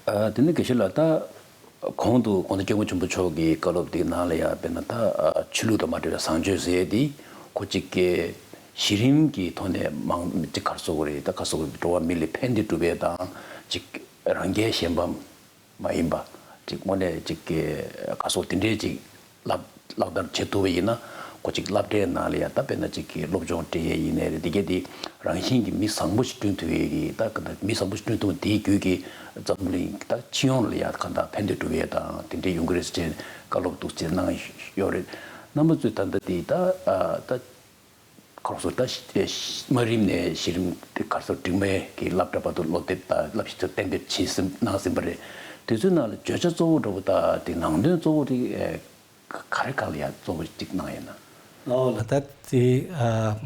ཨ། དེ་ནི་དགེ་བཤེས་ལགས། ད་གོང་དུ་གོང་ས་སྐྱབས་མགོན་ཆེན་པོ་མཆོག་གི་བཀའ་སློབ་དེའི་ནང་ལ་ཡང་དཔེར་ན་ད་ཨ་ཆོས་ལུགས་དང་མ་འབྲེལ་བའི་བཟང་སྤྱོད་ཟེར་ཡས་དེ་ཁོ་གཅིག་གི་གཞི་རིམ་གྱི་ཐོག་ནས་མང་གཅིག་ག་རེ་ཟེར་དགོས་རེད། ད་ག་རེ་ཟེར་དགོས་རེད། འགྲོ་བ་མི་ལ་ཕན་བདེ་སྒྲུབ་ཡས་དང་གཅིག་རང་རྒྱལ་གཞན་ཕམ་མ་ཡིན་པ་གཅིག་དངོས་གནས་གཅིག་གི་ག་རེ་ཟེར་དགོས་དེ་འདྲའི་གཅིག་ལག་ལག་བསྟར་བྱེད་ཐུབ་པ་ཡིན་ན་ཁོ་གཅིག་སློབ་གྲྭའི་ནང་ལ་ཡང་ད་དཔེར་ན་གཅིག་གི་སློབ་སྦྱོང་སྤྲད་ཡས་ཡིན་ནའི་རེད། དེ་གས་དེ་རང་བཞིན་གྱིས་མི་བཟང་པོ་ཞིག་བསྐྲུན་ཐུབ་ཡས་ཀྱི་ད་ག་ད་མི་བཟང་པོ་ཞིག་བསྐྲུན་ཐུབ་པ་དེའི་བརྒྱུད་ཀྱི་འཛམ་བུ་གླིང་ད་སྤྱི་ཡོངས་ལ་ཡང་ག་ད་ཕན་བདེ་སྒྲུབ་ཡས་དང་དེ་འདྲའི་ཡོང་གི་རེད་ཟེར་བཀའ་སློབ་འདུག་ཅེས་གནང་ཡོད་རེད། རྣམ་པ་ཚོས་ད་ལྟ་དེ་ད་ཨ་ད་ཁོ་རང་ཚོ་ད་དམའ་རིམ་ནས་གཞི་རིམ་དེ་ག་རེ་ཟེར་འབྲིང་མའི་གི་སློབ་གྲྭ་བར་དུ་སློབ་དེབ་དང་བསླབ་གཞི་ཚོ་གཏན་འབེབས་བྱས་ཟིན་གནང་ཟིན་པ་རེད། དེ་ཚོའི་ནང་ལ་བརྗོད་བྱ་གཙོ་བོ་འདྲ་པོ་དང་དེ་ནང་དོན་གཙོ་བོ་དེ་ག་རེ་ག་ལ་ཡང་གཙོ་བོ་གཅིག་གནང་ཡོད་ན། ཨོ་ལ་ད་དེ་ཨ།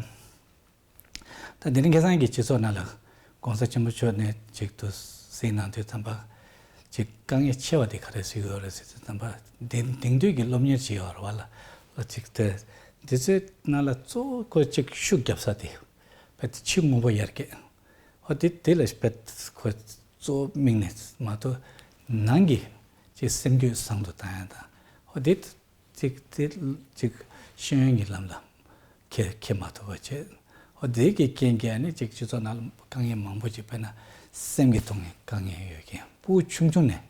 ད་འདི་ནི་ཁ་སང་གི་སྤྱི་ཚོགས་ནང་ལ་༸གོང་ས་ཆེན་པོ་མཆོག་ནས་གཅིག་ཏུ་གཟིགས་གནང་དུས་ཙམ་པ་གཅིག་དཀའ་ངལ་ཆེ་བ་དེ་ག་རེ་གཟིགས་ཡོད་རེད་ཟེར་དུས་ཙམ་པ་འདི་དེང་དུས་ཀྱི་སློབ་གཉེར་བྱེད་ཡོད་རེད་བ་ལ་ལ་གཅིག་དེ་འདི་ཚོའི་ནང་ལ་གཙོ་བོ་ཁོ་གཅིག་ཤུགས་རྒྱབ་ས་དེ་བས་ཕྱི་དངོས་པོ་ཡར་རྒྱས་ཧོ་དེ་དེ་ལ་བས་ཁོ་གཙོ་བོ་དམིགས་ནས་མ་གཏོགས་ནང་གི་གཅིག་སེམས་རྒྱུད་བཟང་དུ་བཏང་ཡ་དང་ཧོ་དེ། གཅིག་དེ་གཅིག་ཤེས་ཡོན་གྱི་ལམ་ལ་འཁྱེར་འཁྱེར་མ་ཐུབ་པ་བྱས། འོ་དེ་གི་རྐྱེན་གྱིས་ནི་གཅིག་སྤྱི་ཚོགས་ནང་ལ་དཀའ་ངལ་མང་པོ་ཅིག་དཔེར་ན་སེམས་ཀྱི་ཐོག་ནས་དཀའ་ངལ་ཡོད་མཁན་ཕྲུ་གུ་ཆུང་ཆུང་ནས་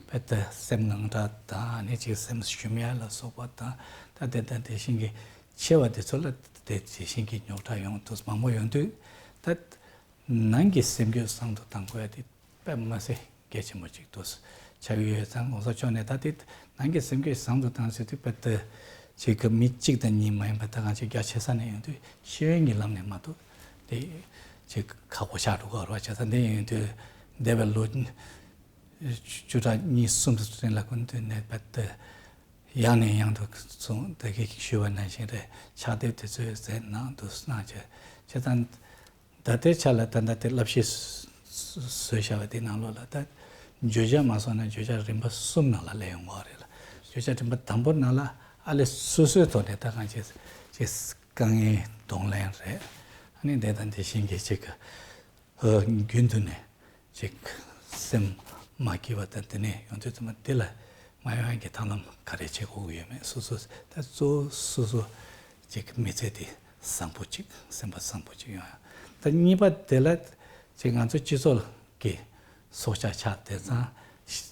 དཔེ་ད་སེམས་དངངས་སྐྲག་དང་ནི་གཅིག་སེམས་ཞུམ་ཡ་ལ་སོགས་པ་དང་ད་དེ་དང་དེ་བཞིན་གྱི་ཆེ་བ་དེ་ཚོ་ལ་དེ་དེ་བཞིན་གྱི་རྙོག་དྲ་ཡོང་དུས་མང་པོ་ཡོང་དུས་ད་ནང་གི་སེམས་རྒྱུད་བཟང་དུ་གཏང་དགོས་ཡ་དེ། དཔེ་མ་སྲིད་གལ་ཆེན་པོ་ཅིག་ཏུ་ཆགས་ཀྱི་ཡོད་ཙང་༸གོང་ས་མཆོག་ནས་ད་ལྟའི་ནང་གི་སེམས་རྒྱུད་བཟང་དུ་བཏང་ཟེར་དུས་དཔེ་ད་ཅིག་གི་མི་གཅིག་དང་གཉིས་མ་ཡིན་པ་ད་གང་ཅིག་རྒྱ་ཆེ་ས་ནས་ཡོང་དུས་ཤེས་ཡོན་གྱི་ལམ་ནས་མ་གཏོགས་དེ་ཅིག་ཁག་པོ་ཆགས་འགྲོ་གི་རེད་བ། བྱས་ཙང་འདི་ཡིན་དུས་འདས་པའི་ལོ་བཅུ་ཕྲག་གཉིས་གསུམ་རིང་ལ་ཀུན་ཏུ་ནས་དཔེ་ད་ཡང་ནས་ཡང་དུ་གསུངས་ད་གི་ཞུས་པ་ནང་བཞིན་རེད། ཕྱག་དེབ་དེ་ཚོའི་ཟས་ནང་དུ་གནང་བྱས་བྱས་ཙང་། ད་ལྟའི་ཆ་ལ་ད་ལྟ་དེ་བསླབ་གཞི་བཟོས་བཞག་པ་དེ་ནང་ལོགས་ལ་ད་བརྗོད་བྱ་མ་སོང་ན་བརྗོད་བྱ་རིམ་པ་གསུམ་ནང་ལ་སླེབས་ཡོང་གི་རེད་ལ། བརྗོད་བྱ་རིམ་པ་དང་པོ་ནང་ལ་ཨ་ལེ་སོ་སོའི་ཐོག་ནས་ད་གང་ཅི་ཅི་དཀའ་ངལ་གདོང་ལེན་རེད། ཨ་ནི་དེ་དང་དེ་བཞིན་གྱི་ཅིག་རྒྱུན་དུ་ནས་ཅིག་སེམས་མ་སྐྱིད་པ་དང་དེ་ནས་ཡོང་དུས་ཙམ་པ་དེ་ལ་མ་ཡོང་ཡག་གི་ཐབས་ལམ་ག་རེ་བྱེད་དགོས་ཀྱི་ཡོད་མེད་སོ་སོ་ད་གཙོ་བོ་སོ་སོ་ཅིག་མི་ཚེ་དེ་བཟང་པོ་ཅིག་སེམས་པ་བཟང་པོ་ཅིག་ཡོང་ཡ། ད་གཉིས་པ་དེ་ལ་ཅིག་ང་ཚོ་སྤྱི་ཚོགས་ཀྱི་སྲོག་ཆགས་ཆགས་དེ་ཙང་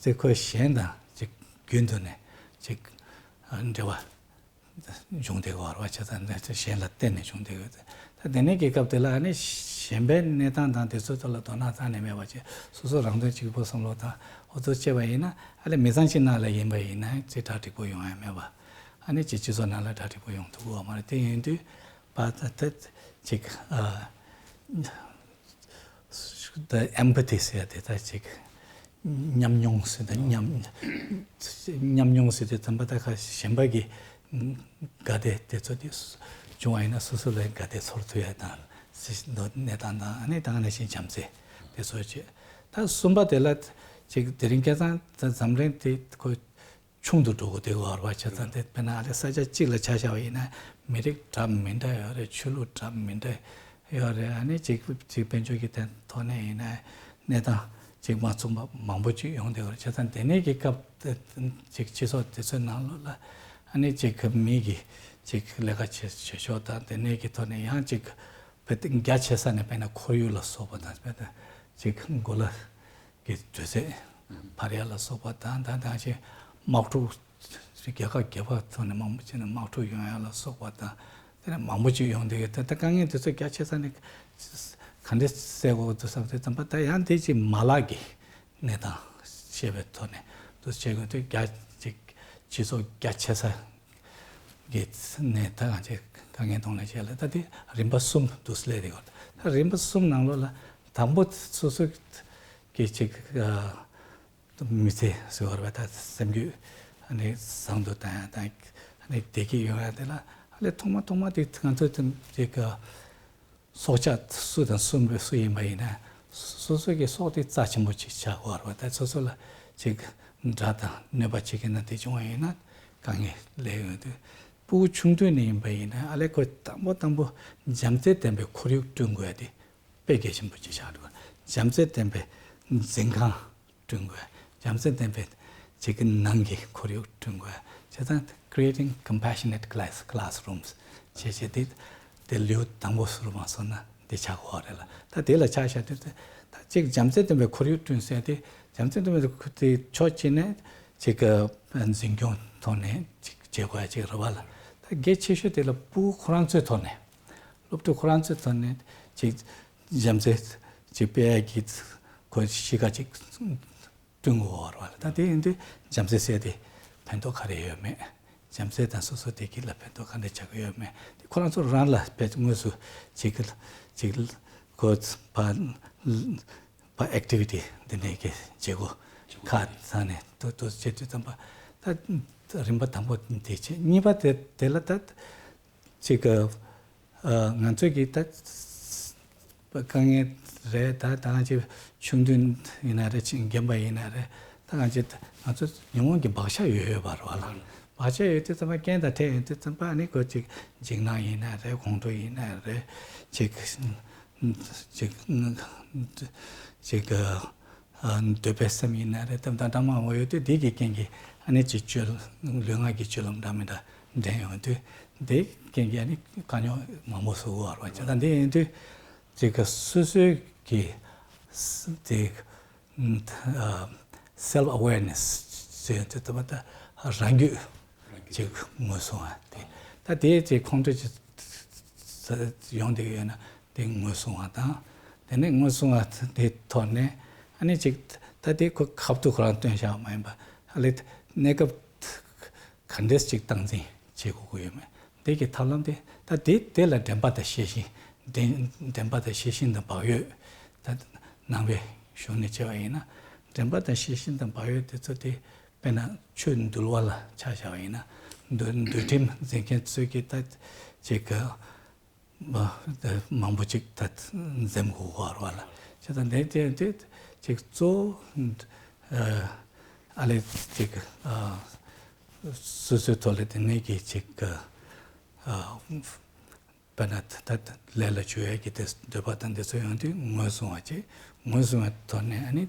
ཅིག་ཁོས་གཞན་དང་ཅིག་རྒྱུན་དུ་ནས་ཅིག་འབྲེལ་བ་ བྱུང་བསྡད་ཀྱི་ཡོད་རེད་བ། བྱས་ཙང་གཞན་ལ་བརྟེན་ནས་བྱུང་བསྡད་ཀྱི་ཡོད། ད་དེ་ནས་ཀྱི་སྐབས་དེ་ལ་ཨ་ནི་གཞན་པའི་གནས་སྟངས་དང་དེ་ཚོའི་ཐོག་ལ་དོ་སྣང་རྩ་ནས་མེད་པ་བྱས། སོ་སོ་རང་དོན་གཅིག་པོ་བསམ་བློ་དང་འོ་ཚོ་བྱས་པ་ཡིན་ན། ཨ་ལས་མི་ཚང་གཅིག་ནང་ལ་ཡིན་པ་ཡིན་ན་ཅིག་གྲ་འགྲིག་པོ་ཡོང་ཡ་མེད་པ། ཨ་ནི་ཅིག་སྤྱི་ཚོགས་ནང་ལ་གྲ་འགྲིག་པོ་ཡོང་ཐུབ་ཀྱི་ཡོད་མ་རེད། དེ་ཡིན་དུས་པ་ད་ད་ཅིག་ཨ། ད་ཨེམ་པ་ཐི་ཟེར་ཡ་དེ་ད་ཅིག་ཉམས་མྱོང་ཟེར། ད་ཉམས་ཉམས་མྱོང་ཟེར་དུས་ཙམ་པ་ད་ཁ་གཞན་པ་གི་དགའ་བདེ་དེ་ཚོ་དེ་བྱུང་བ་ཡིན་ན་སོ་སོ་ལ་དགའ་བདེ་ཚོར་ཐུབ་ཡ་དང་། སྲིད་གནས་སྟངས་དང་ཨ་ནི་ད་ག་ནང་བཞིན་བྱམས་བརྩེ་དེ་ཚོ་བྱེད། ད་གསུམ་པ་དེ་ལ་ཅིག་དེ་རིང་ཁ་སང་ད་འཛམ་གླིང་དེ་ཁོ་ཆུང་དུ་འགྲོ་གི་འདུག་བ། བྱས་ཙང་དེ་དཔེར་ན་ཨ་ལས་ས་ཆ་གཅིག་ལ་ཆ་བཞག་པ་ཡིན་ན་མི་རིགས་འདྲ་མི་འདྲ་ཡོད་རེད། ཆོས་ལུགས་འདྲ་མི་འདྲ་ཡོད་རེད། ཨ་ནི་གཅིག་གཅིག་དཔལ་འབྱོར་གྱི་ཐོག་ནས་ཡིན་ན་གནས་སྟངས་གཅིག་མ་མཚུངས་པ་མང་པོ་ཅིག་ཡོང་བསྡད་ཡོད་རེད། བྱས་ཙང་དེ་ནས་ཀྱི་སྐབས་དེ་གཅིག་སྤྱི་ཚོགས་དེ་ཚོའི་ནང་ལོགས་ལ་ཨ་ནི་གཅིག་མི་གི་གཅིག་ལས་ཀ་བྱེད་བྱེད་ཕྱོགས་དང་དེ་ནས་ཀྱི་ཐོག་ནས་ཡང་གཅིག་རྒྱ་ཆེ་ས་ནས་དཔེར་ན་ཁོར་ཡུག་ལ་སོགས་པ་དང་། དཔེར་ན་གཅིག་གོ་ལ་གི་དུས་ཚོད་འཕར་ཡ་ལ་སོགས་པ་དང་། ད་ད་ཅིག་དམག་འཁྲུག་རྒྱལ་ཁབ་བརྒྱད་པ་ཐོག་ནས་མང་པོ་ཅིག་ནས་དམག་འཁྲུག་ཡོང་ཡ་ལ་སོགས་པ་དང་། དེ་ནས་མང་པོ་ཅིག་ཡོང་བསྡད་ཡོད། ད་ད་དཀའ་ངལ་དེ་ཚོ་རྒྱ་ཆེ་ས་ནས་ག་འདྲས་སེལ་དགོས་འདུག་བསམ་དུས་ཙམ་པ། ད་ཡང་དེ་ཅིག་མ་ལག་གི་གནས་སྟངས་ཤེས་པའི་ཐོག་ནས་འདུག་བྱེད་དགོས་དུས། རྒྱ་ཅིག་སྤྱི་ཚོགས་རྒྱ་ཆེ་ས་གི་ནས་ད་གང་ཅིག་དཀའ་ངལ་གདོང་ལེན་བྱས་ལ། ད་དེ་རིམ་པ་གསུམ་འདུག་སླེབས་རེད། ད་རིམ་པ་གསུམ་ནང་ལོགས་ལ་དང་པོ་སོ་སོ་གི་ཅིག་ཨ་མི་ཚེ་ཟེར་བ་རེད་པ། ད་སེམས་རྒྱུད་ཨ་ནི་བཟང་དུ་བཏང་ཡ་དང་ཨ་ནི་བདེ་སྐྱིད་ཡོང་ཡ་དེ་ལ་ཨ་ལས་ཐོག་མ་ཐོག་མ་དེ་ང་ཚོ་དེ་ཅིག་སྲོག་ཆགས་སུ་དང་སུ་སུ་ཡིན་པ་ཡིན་ན་སོ་སོ་གི་སྲོག་དེ་རྩ་ཆེན་པོ་ཅིག་ཆགས་དགོས་པ་རེད་པ། ད་སོ་སོ་ལ་ཅིག་དགྲ་དང་གནོད་པ་བྱེད་མཁན་དེ་བྱུང་བ་ཡིན་ན་དཀའ་ངལ་སླེབས་ཡོང་དུས། ཕྲུ་གུ་ཆུང་དུས་ནས་ཡིན་པ་ཡིན་ན་ཨ་ལས་ཁོས་དང་པོ་དང་པོ་བྱམས་བརྩེ་ལྡན་པའི་ཁོར་ཡུག་བསྐྲུན་དགོས་ཡ་དེ་དཔེ་གལ་ཆེན་པོ་ཅིག་ཆགས་འདུག་བྱམས་བརྩེ་ལྡན་པའི་འཛིན་ཁང་བསྐྲུན་དགོས། བྱམས་བརྩེ་ལྡན་པའི་ཅིག་གི་ནང་གི་ཁོར་ཡུག་བསྐྲུན་དགོས། བྱས་ཙང་Creating Compassionate Class Classrooms བྱས་བྱས་དེ་དེ་ལེའུ་དང་པོ་ཟུར་མ་སོང་ན་འདི་ཆགས་ཀྱི་ཡོད་རེད་ལ། ད་དེ་ལ་ཆ་བཞག་དུས་ད་ཅིག་བྱམས་བརྩེ་ལྡན་པའི་ཁོར་ཡུག་བསྐྲུན་ཟེར་དེ། བྱམས་བརྩེ་ལྡན་པའི་ཁོར་དེ་ཕྱོགས་གཅིག་ནས་ཅིག་གི་འཛིན་སྐྱོང་ཐོག་ནས་ཅིག་བྱེད་དགོས་ཡ་ཅིག་རེད་པ་ལ། ད་གལ་ཆེ་ཤོས་དེ་ལ་ཕྲུ་གུ་ཁོ་རང་ཚོའི་ཐོག་ནས། སློབ་ཕྲུག་ཁོ་རང་ཚོའི་ཐོག་ནས་ཅིག་བྱམས་བརྩེ་ཅིག་སྤེལ་ཡ་གི་ཁོ་གཤིས་ཀ་ཅིག་བསྐྲུན་དགོས་པ་རེད་པ་ལ། ད་དེ་ཡིན་དུས་བྱམས་བརྩེ་ཟེར་དེ་ཕན་ཐོགས་ག་རེ་ཡོད་མེད། བྱམས་བརྩེ་དང་སོ་སོ་བདེ་སྐྱིད་ལ་ཕན་ཐོགས་ག་འདྲ་ཆགས་ཀྱི་ཡོད་མེད་དེ་ཁོ་རང་ཚོ་རང་ལ་དཔེ་དངོས་སུ་ཅིག་ཅིག་ཁོ་ཕ་ཕ་ཨེག་ཊི་བི་ཊི་འདི་འདྲའི་གི་བྱེད་སྒོ་ཁག་ཚང་ནས་ཏོག་ཏོག་བྱེད་དུས་ཙམ་པ། ད་རིམ་པ་དང་པོ་འདི་བྱེད། གཉིས་པ་དེ་དེ་ལ་ད་ཅིག་ཨ་ང་ཚོས་ཀྱི་ད་དཀའ་ངལ་རེད། ད་ད་ང་ཅིག་ཆུང་དུས་ཡིན་ན་རེད། ཅིག་རྒན་པ་ཡིན་ན་རེད། ད་ང་ཅིག་ང་ཚོ་ཉོན་མོངས་ཀྱི་བག་ཆགས་ཡོད་ཡོད་པ་རེད་པ་ལ། བག་ཆགས་ཡོད་དུས་ཙམ་པ་རྐྱེན་དང་འཕྲད་ཡོང་དུས་ཙམ་པ་ཨ་ནི་ཁོ་ཅིག་འཇིགས་སྣང་ཡིན་ན་རེད། ཁོང་ཁྲོ་ཡིན་ན་རེད། ཅིག་ཅིག་ཅིག་ཨ་འདོད་པའི་སེམས་ཡིན་ན་རེད། ད་ད་འདྲ་མང་པོ་ཡོད་དུས་འདི་གི་རྐྱེན་གྱིས་ཨ་ནི་ཅིག་སྤྱོད་ལུས་ངག་གི་སྤྱོད་ལམ་འདྲ་མི་འདྲ་འདྲེན་ཡོང་དུས་འདི་རྐྱེན་གྱིས་ཨ་ནི་དཀའ་རྙོག་མང་པོ་བཟོ་གི་ཡོད་རེད་པ། བྱས་ཙང་འདི་ཡིན་དུས་ཅིག་སོ་སོའི་གི་དེ་self awareness ཟེར་དུས་ད་ལྟ་རང་རྒྱུད་ཅིག་ངོས་བཟུང་བ་དེ། ད་དེ་ཅིག་ཁོང་ཁྲོ་ཅིག་ཡོང་བསྡད་ཡོད་ན་དེ་ངོས་བཟུང་བ་དང་། དེ་ནས་ངོས་བཟུང་བ་དེ་ཐོག་ནས་ཨ་ནི་ཅིག་ད་དེ་ཁོ་ཁ་ཐུག་ཁོ་རང་སྟོན་བཞག་པ་མ་ཡིན་པ། ཨ་ལས་གནས་སྐབས་ག་འདྲས་ཅིག་སྟངས་འཛིན་བྱེད་དགོས་ཀྱི་ཡོད་མེད། དེ་གི་ཐབས་ལམ་དེ་ད་དེ་དེ་ལ་དྲན་པ་དང་ཤེས་བཞིན། དྲན་དྲན་པ་དང་ཤེས་བཞིན་དང་བག་ཡོད། ད་ནང་པའི་གཞུང་ནས་བྱས་པ་ཡིན་ན་དྲན་པ་དང་ཤེས་བཞིན་དང་བག་ཡོད་དེ་ཚོ་དེ་དཔེར་ན་ཆོས་འདུལ་བ་ལ་ཆ་བཞག་པ་ཡིན་ན་འདུལ་འདུལ་ཁྲིམས་འཛིན་མཁན་ཚོས་ཀྱི་ད་ཅིག་གི་མ་མང་པོ་ཅིག་ད་འཛེམ་དགོས་པ་རེད་པ་ལ། བྱས་ཙང་དེ་དེ་དེ་ཅིག་གཙོ་བོ་ཨ་ལས་ཅིག་སོ་སོའི་ཐོག་ལ་དེ་ནས་ཀྱི་ཅིག་གི་དཔེར་ན་ད་ལས་ལ་འཇུག་ཡས་ཀྱི་དེ་འདོད་པ་དང་དེ་ཚོ་ཡོང་དུས་ངོས་བཟུང་བ་བྱེད། ངོས་བཟུང་བའི་ཐོག་ནས་ཨ་ནི་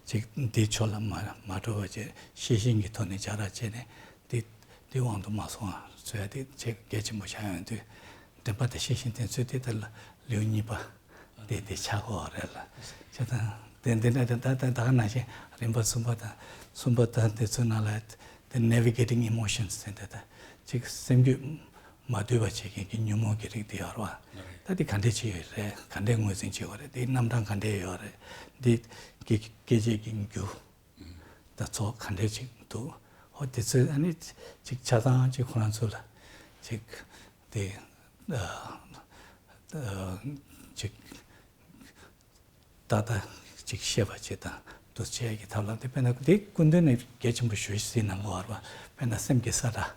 ཅིག་འདིའི་ཕྱོགས་ལ་མ་མ་འགྲོ་བ་བྱེད། ཤེས་བཞིན་གྱི་ཐོག་ནས་བྱ་ར་བྱས་ནས་དེ་དེ་དབང་དུ་མ་སོང་བ་བཟོ་ཡ་དེ་ཆེས་གལ་ཆེན་པོ་ཆགས་ཡོང་དུས། དྲན་པ་དང་ཤེས་བཞིན་དེ་ཚོས་དེ་ལྟར་ལེའུ་གཉིས་པ་དེ་དེ་ཆགས་ཀྱི་ཡོད་རེད་ལ། བྱས་ཙང་དེ་འདི་འདྲ་དེ་ད་ད་ད་ག་ནང་བཞིན་རིམ་པ་གསུམ་པ་དང་གསུམ་པ་དང་དེ་ཚོའི་ནང་ལ་དེ་Navigating Emotions ཟེར་དེ་ད། ཅིག་སེམས་རྒྱུད་མ་བསྡུས་པ་བྱེད་མཁན་གྱི་ཉོན་མོངས་ཀྱི་རིགས་དེ་ཡོད་རེད་བ། ད་དེ་ག་འདྲས་བྱེད་ཡོད་རེད། ག་འདྲས་ངོས་འཛིན་བྱེད་དགོས་རེད། དེའི་རྣམ་གྲངས་ག་འདྲས་ཡོད་རེད། འདི་སྐད་སྐད་ཆའི་གི་རྒྱུ་ད་ཚོགས་ག་འདྲས་ཅིག་འདུག་ཧོ་དེ་ཚོས་ཨ་ནི་ཅིག་ཆ་ཚང་ཅིག་ཁོ་རང་ཚོ་ལ་ཅིག་དེ་ཨ་ཨ་ཅིག་ཏག་ཏག་ཅིག་ཤེས་པ་ཅིག་དང་འདུ་བྱེད་ཀྱི་ཐབས་ལམ་དེ། དཔེར་ན་དེ་སྐུ་མདུན་ནས་གལ་ཆེན་པོ་ཞུ་ཞིག་གནང་དགོས་པ་རེད་བ། དཔེར་ན་སེམས་ཀྱི་ས་བཀྲ་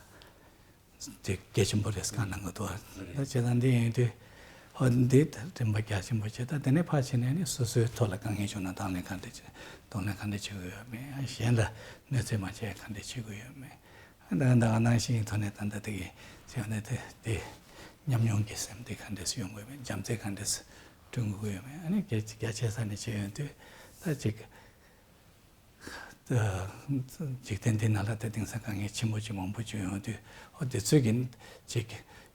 དེ་གལ་ཆེན་པོ་རེད་བཀའ་གནང་གི་འདུག་བ། ད་བྱས་ཙང་འདི་ཡིན་དུས་ཨོ་འདི་རིམ་པ་རྒྱ་ཆེན་པོ་བྱས། ད་དེ་ནས་ཕར་ཕྱིན་ནས་ནི་སོ་སོའི་ཐོག་ལ་དཀའ་ངལ་བྱུང་ན་གདོང་ལེན་ག་འདྲ་བྱེད། གདོང་ལེན་ག་འདྲ་བྱེད་དགོས་ཡོད་མེད། གཞན་ལ་གནོད་འཚེ་མ་བྱས་ག་འདྲ་བྱེད་དགོས་ཡོད་མེད། ད་ད་ག་ནང་བཞིན་ཐོག་ནས་ད་ལྟ་དེ་གི་བྱས་ནས་དེ་དེ་ཉམས་མྱོང་གི་སེམས་དེ་ག་འདྲས་སེ་ཡོང་དགོས་མེད། བྱམས་བརྩེ་ག་འདྲས་སེ་བསྐྲུན་དགོས་ཡོད་མེད། ཨ་ནི་རྒྱ་རྒྱ་ཆེ་ས་ནས་བྱས་ཡོང་དུས་ད་ཅིག་འཇིག་རྟེན་འདི་ནང་ལ་ད་དེང་སང་དཀའ་ངལ་ཆེན་པོ་ཅིག་མང་པོ་ཅིག་ཡོང་དུས་ཨོ་དེ་ཚོས་ཀྱི་ཅིག་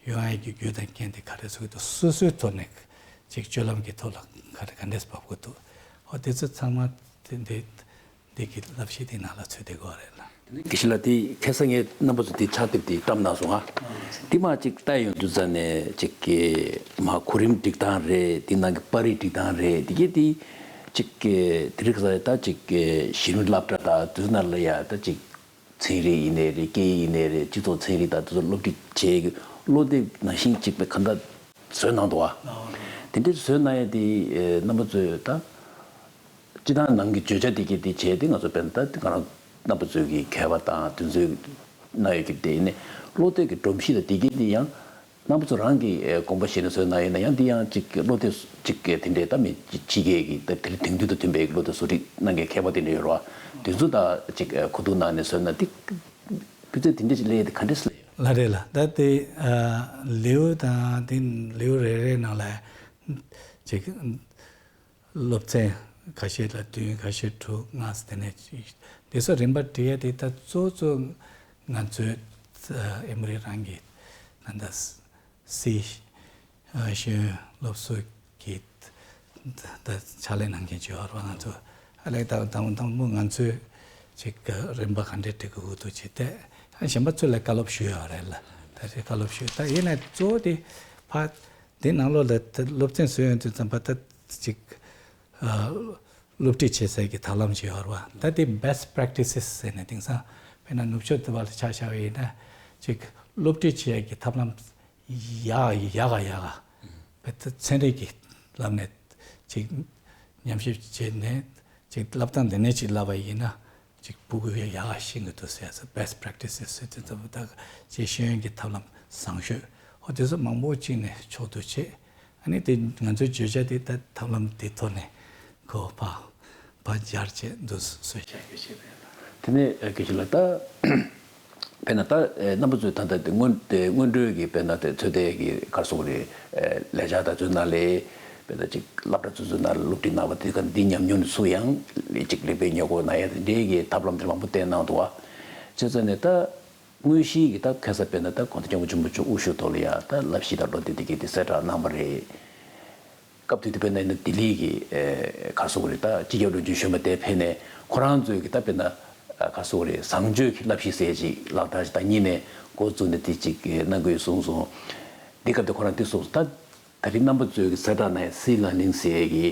ཡོང་ཡ་གི་རྒྱུ་དང་རྐྱེན་དེ་ག་རེ་ཚུགས་འདུག་སོ་སོའི་ཐོག་ནས་ཅིག་སྤྱོད་ལམ་གྱི་ཐོག་ལ་ག་རེ་ག་འདྲས་བབས་དགོས་འདུག་ཨོ་དེ་ཚོ་ཚང་མ་དེ་འདི་འདི་གི་བསླབ་གཞི་དེ་ནང་ལ་ཚུད་བསྡད་ཀྱི་ཡོད་རེད་ལ། དེ་ནས་དགེ་བཤེས་ལགས་དེ་ཁ་སང་ངས་རྣམ་པ་ཚོ་དེ་ཕྱག་དེབ་དེ་བཀྲམ་གནང་སོང་ང་། དེ་མ་ཅིག་ལྟ་ཡོང་དུས་ཙ་ནས་ཅིག་གི་མ་གོ་རིམ་སྒྲིག་སྟངས་རེད། དེ་ནང་གི་པར་རིས་སྒྲིག་སྟངས་རེད། དེ་གས་དེ་ཅིག་གི་དེ་རིགས་ས་ད་ཅིག་གི་གཞི་རིམ་སློབ་གྲྭ་དང་དུས་ནང་ལ་ཡ་ད་ཅིག་ཚན་རིག་ཡིན་ནའི་རེད། སྐད་ཡིག་ཡིན་ནའི་རེད། སྤྱི་ཚོགས་ཚན་རིག་དང་དེ་ཚོ་སློབ་ཁྲིད་བྱེད་ཀྱི་བློ་དེབ་ནང་བཞིན་ཅིག་པའི་གང་ལྟར་བཟོས་གནང་འདུག་བ། དེ་འདྲའི་བཟོས་གནང་ཡས་དེ་རྣམ་པ་ཚོས་ད། སྤྱི་བཏང་ནང་གི་བརྗོད་བྱ་དེ་གས་དེ་བྱས་ཏེ་ང་ཚོ་དཔེར་ན་ད་ང་རང་རྣམ་པ་ཚོའི་གི་མཁས་པ་དང་དེ་ཚོའི་གནང་ཡོད་ཀྱི་དེ་ནི་བློ་གཏད་ཀྱི་སྒྲོམ་གཞི་དང་དེ་གས་དེ་ཡང་རྣམ་པ་ཚོ་རང་གི་དགོངས་པ་བཞེས་ནས་བཟོས་གནང་ཡོད་ན་ཡང་དེ་ཡང་ཅིག་བློ་གཏད་ཅིག་གས་དེ་འདྲའི་ད་མི་ཕྱི་རྒྱལ་གྱི་ད་དེ་དེང་དུས་དང་མཐུན་པའི་བློ་གཏད་བཟོ་སྒྲིག་གནང་མཁན་མཁས་པ་དེ་འདྲ་ཡོད་རེད་བ། དེ་ཚོ་ད་ཅིག་གོ་བསྡུར་གནང་ནས་བཟོས་ན་དེ་སྤུས་ཚད་དེ་འདྲ་ཅིག་སླེབས་ཡས་དེ་ག་འདྲ་སླེབས་ཡོད། ལགས་རེད་ལགས། ད་དེ་ལེའུ་དང་དེ་ལེའུ་རེ་རེ་ནང་ལ་ཅིག་སློབ་ཚན་ཁ་ཤས་ལ་བདུན། ཁ་ཤས་དྲུག་ལྔ་ཟེར་དེ་ནས་ཅིག་དེ་ཚོ་རིམ་པ་བསྒྲིགས་ཡ་དེ་ད་གཙོ་གཙོ་ང་ཚོའི་ཨེ་མོ་རི་རང་གི་ད་ལྟ་སི་ཤེས་ཡོན་སློབ་གསོ་གི་ད་ཕྱག་ལས་གནང་མཁན་ཅིག་ཡོད་རེད་བ། ང་ཚོ་ཨ་ལས་ད་དང་དང་པོ་ང་ཚོས་ཅིག་རིམ་པ་ག་འདྲས་སྒྲིག་དགོས་འདུག་ཅེས་ཏེ་གཞན་པ་ཚོ་ལ་བཀའ་སློབ་ཞུས་ཡོད་རེད་ལ། ད་རེས་བཀའ་སློབ་ཞུས། ད་ཡིན་ནའི་གཙོ་བོ་དེ་ཕ་དེ་ནང་ལོགས་ལ་ད་སློབ་ཚན་བཟོས་ཡོང་དུས་ཙམ་པ་ད་ཅིག་ཨ་སློབ་ཁྲིད་བྱེད་སའི་གི་ཐབས་ལམ་ཅིག་ཡོད་རེད་བ། ད་དེ་best practices ཟེར་ནས་དེང་སང་དཔེར་ན་ནུབ་ཕྱོགས་དེ་བ་ལ་ཆ་བཞག་པ་ཡིན་ན་ཅིག་སློབ་ཁྲིད་བྱེད་ཡ་གི་ཐབས་ལམ་ཡག་ཡག་ག་ཡག་ག་བེད་ཚན་རིག་གི་ལམ་ནས་ཅིག་ཉམས་ཞིབ་བྱས་ནས་ཅིག་བསླབ་སྟངས་འདི་ནས་ཅིག་བསླབ་པ་ཡིན་ན་ཅིག་ཕྲུ་གུ་ཡག་ག་ཤེས་ཀྱི་འདུག་ཟེར་ས་best practices ཟེར་དུས་ཙམ་པ་ད་ཅིག་ཤེས་ཡོན་གྱི་ཐབས་ལམ་བཟང་ཤོས་ཧོ་དེ་ཚོ་མང་པོ་གཅིག་ནས་ཕྱོགས་བསྡུ་བྱས། ཨ་ནི་དེ་ང་ཚོའི་བརྗོད་བྱ་དེ་ད་ཐབས་ལམ་དེ་ཐོག་ནས་ཁོ་ཕར་ཕར་སྦྱར་བྱས་འདུག་སེ་བཤད་རྒྱུ་ཞིག་རེད། དེ་ནས་ཨ་དགེ་བཤེས་ལགས་ད་དཔེར་ན་ད་ཨེ་རྣམ་པ་ཚོས་ད་ལྟ་དེ་སྔོན་དེ་སྔོན་འགྲོའི་གི་དཔེར་ན་དེ་ཚོད་ལྟའི་གི་ག་རེ་ཟེར་དགོས་རེད། ཨེ་ལས་འཆར་དང་ཚོད་ནང་ལས་དཔེར་ན་ཅིག་སློབ་གྲྭ་ཚོ་ཚོའི་ནང་ལ་སློབ་ཁྲིད་གནང་བ་དེ་ག་འདི་ཉམས་མྱོང་ནས་ཚུར་ཡང་ཅིག་ལེགས་སྤེལ་ཉོ་དགོས་གནང་ཡ་དེ་འདྲའི་གི་ཐབས་ལམ་དེ་མང་པོ་བསྟན་གནང་འདུག་བ། བྱས་ཙང་ནས་ད། དངོས་གཞིའི་གི་ད་ཁ་སང་དཔེར་ན་ད་དགོངས་དོན་སྐྱབས་མགོན་ཆེན་པོ་མཆོག་དབུ་བཞུགས་ཐོག་ལ་ཡ་ད་བསླབ་གཞི་དང་བློ་གཏད་དེ་གི་དེ་གསལ་བསྒྲགས་གནང་བ་རེད། སྐབས་དེ་དུས་དཔེར་ན་ཡིན་ན་ལྡི་ལི་གི་ཨེ་ག་རེ་ཟེར་དགོས་རེད། ད་སྤྱི་ཁྱབ་བློན་ཆེན་གཞོན་པ་དེ་ཕེབས་ནས་ཁོ་རང་ཚོའི་གི་ད་དཔེར་ན་ག་རེ་ཟེར་དགོས་རེད། བཟང་སྤྱོད་ཀྱི་བསླབ་གཞི་ཟེར་ཅིག་ལག་བསྟར་ཅིག་ད་གཉིས་ནས་འགོ་བཙུགས་ནས་དེ་ཅིག་གནང་དགོས་གསུངས་སོང་། འདི་སྐབས་དེ་ཁོ་རང་དེ་གསུངས་སོང་། ད་ད་རིང་རྣམ་པ་ཚོའི་གི་གསལ་བསྒྲགས་གནང་ཡ་སི་ལར་ནིང་ཟེར་གི་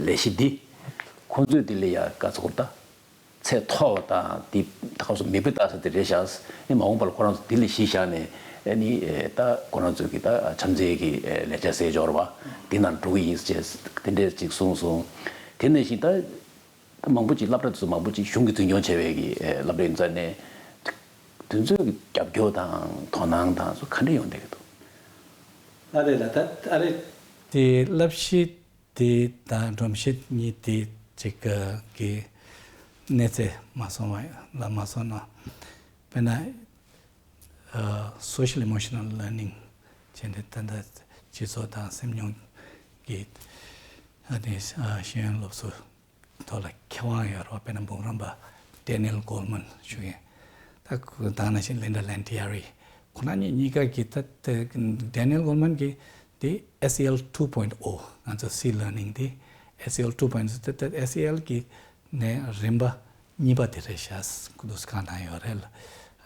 ལས་གཞི་འདི་ཁོང་ཚོས་དེ་ལ་ཡ་ག་རེ་ཟེར་དགོས་རེད། ད། ཚད་མཐོ་བ་དང་དེ་ད་ག་སོ་མིག་དཔེ་ལྟ་ས་དེ་རེད་ཤག་ཨེ་མ་འོངས་པ་ལ་ཁོ་རང་ཚོ་དེ་ལ་གཞི་བཞག་ནས་ཨེ་ནི་ཨེ་ད་ཁོ་རང་ཚོའི་གི་ད་བྱམས་བརྩེའི་གི་ཨེ་ལས་འཆར་ཟེར་འབྱོར་བ་དེ་ནང་འགྲོ་གི་ཡིན་ཟེར་དེ་འདྲས་ཅིག་གསུངས་སོང་། དེ་ནང་བཞིན་ད་ད་མང་པོ་ཅིག་སློབ་གྲྭ་དེ་ཚོ་མང་པོ་ཅིག་གཞུང་གི་འཛིན་སྐྱོང་བྱས་པའི་གི་ཨེ་སློབ་གྲྭ་ཡིན་ཙང་ནས་དེ་ཚོའི་གི་རྒྱབ་སྐྱོར་དང་དོ་སྣང་དང་སོགས་ག་འདྲས་ཡོང་བསྡད་ཀྱི་འདུག་ཨ་རེད་ལ་ད་ཨ་རེད། དེ་བསླབ་གཞི་དེ་དང་སྒྲོམ་གཞི་གཉིས་དེ་གཅིག་གི་གནས་ཚད་མ་སོང་བ་ལ་མ་སོང་ན། དཔེར་ན་social emotional learning བྱས་ནས་ད་ལྟ་སྤྱི་ཚོགས་དང་སེམས་མྱོང་གི་ཨ་ནི་ཤེས་ཡོན་སློབ་གསོ་ཐོག་ལ་མཁས་དབང་ཡོད་རེད་བ། དཔེར་ན་འབུམ་རམས་པ་Daniel Goleman ཞུ་མཁན། ད་ཁོ་དང་ནང་བཞིན་Linda Lantieri ཁོ་རང་གཉིས་གཉིས་ཀ་གི་ད་ལྟ་Daniel Goleman གི་དེ་S E L two point oh ང་ཚོ་སི་ལར་ནིང་དེ་S E L two point oh ད་ལྟ་S E L གི་ནས་རིམ་པ་གཉིས་པ་དེ་རེད་ཤག་ཁོ་ཚོས་བཀའ་གནང་ཡོད་རེད་ལ།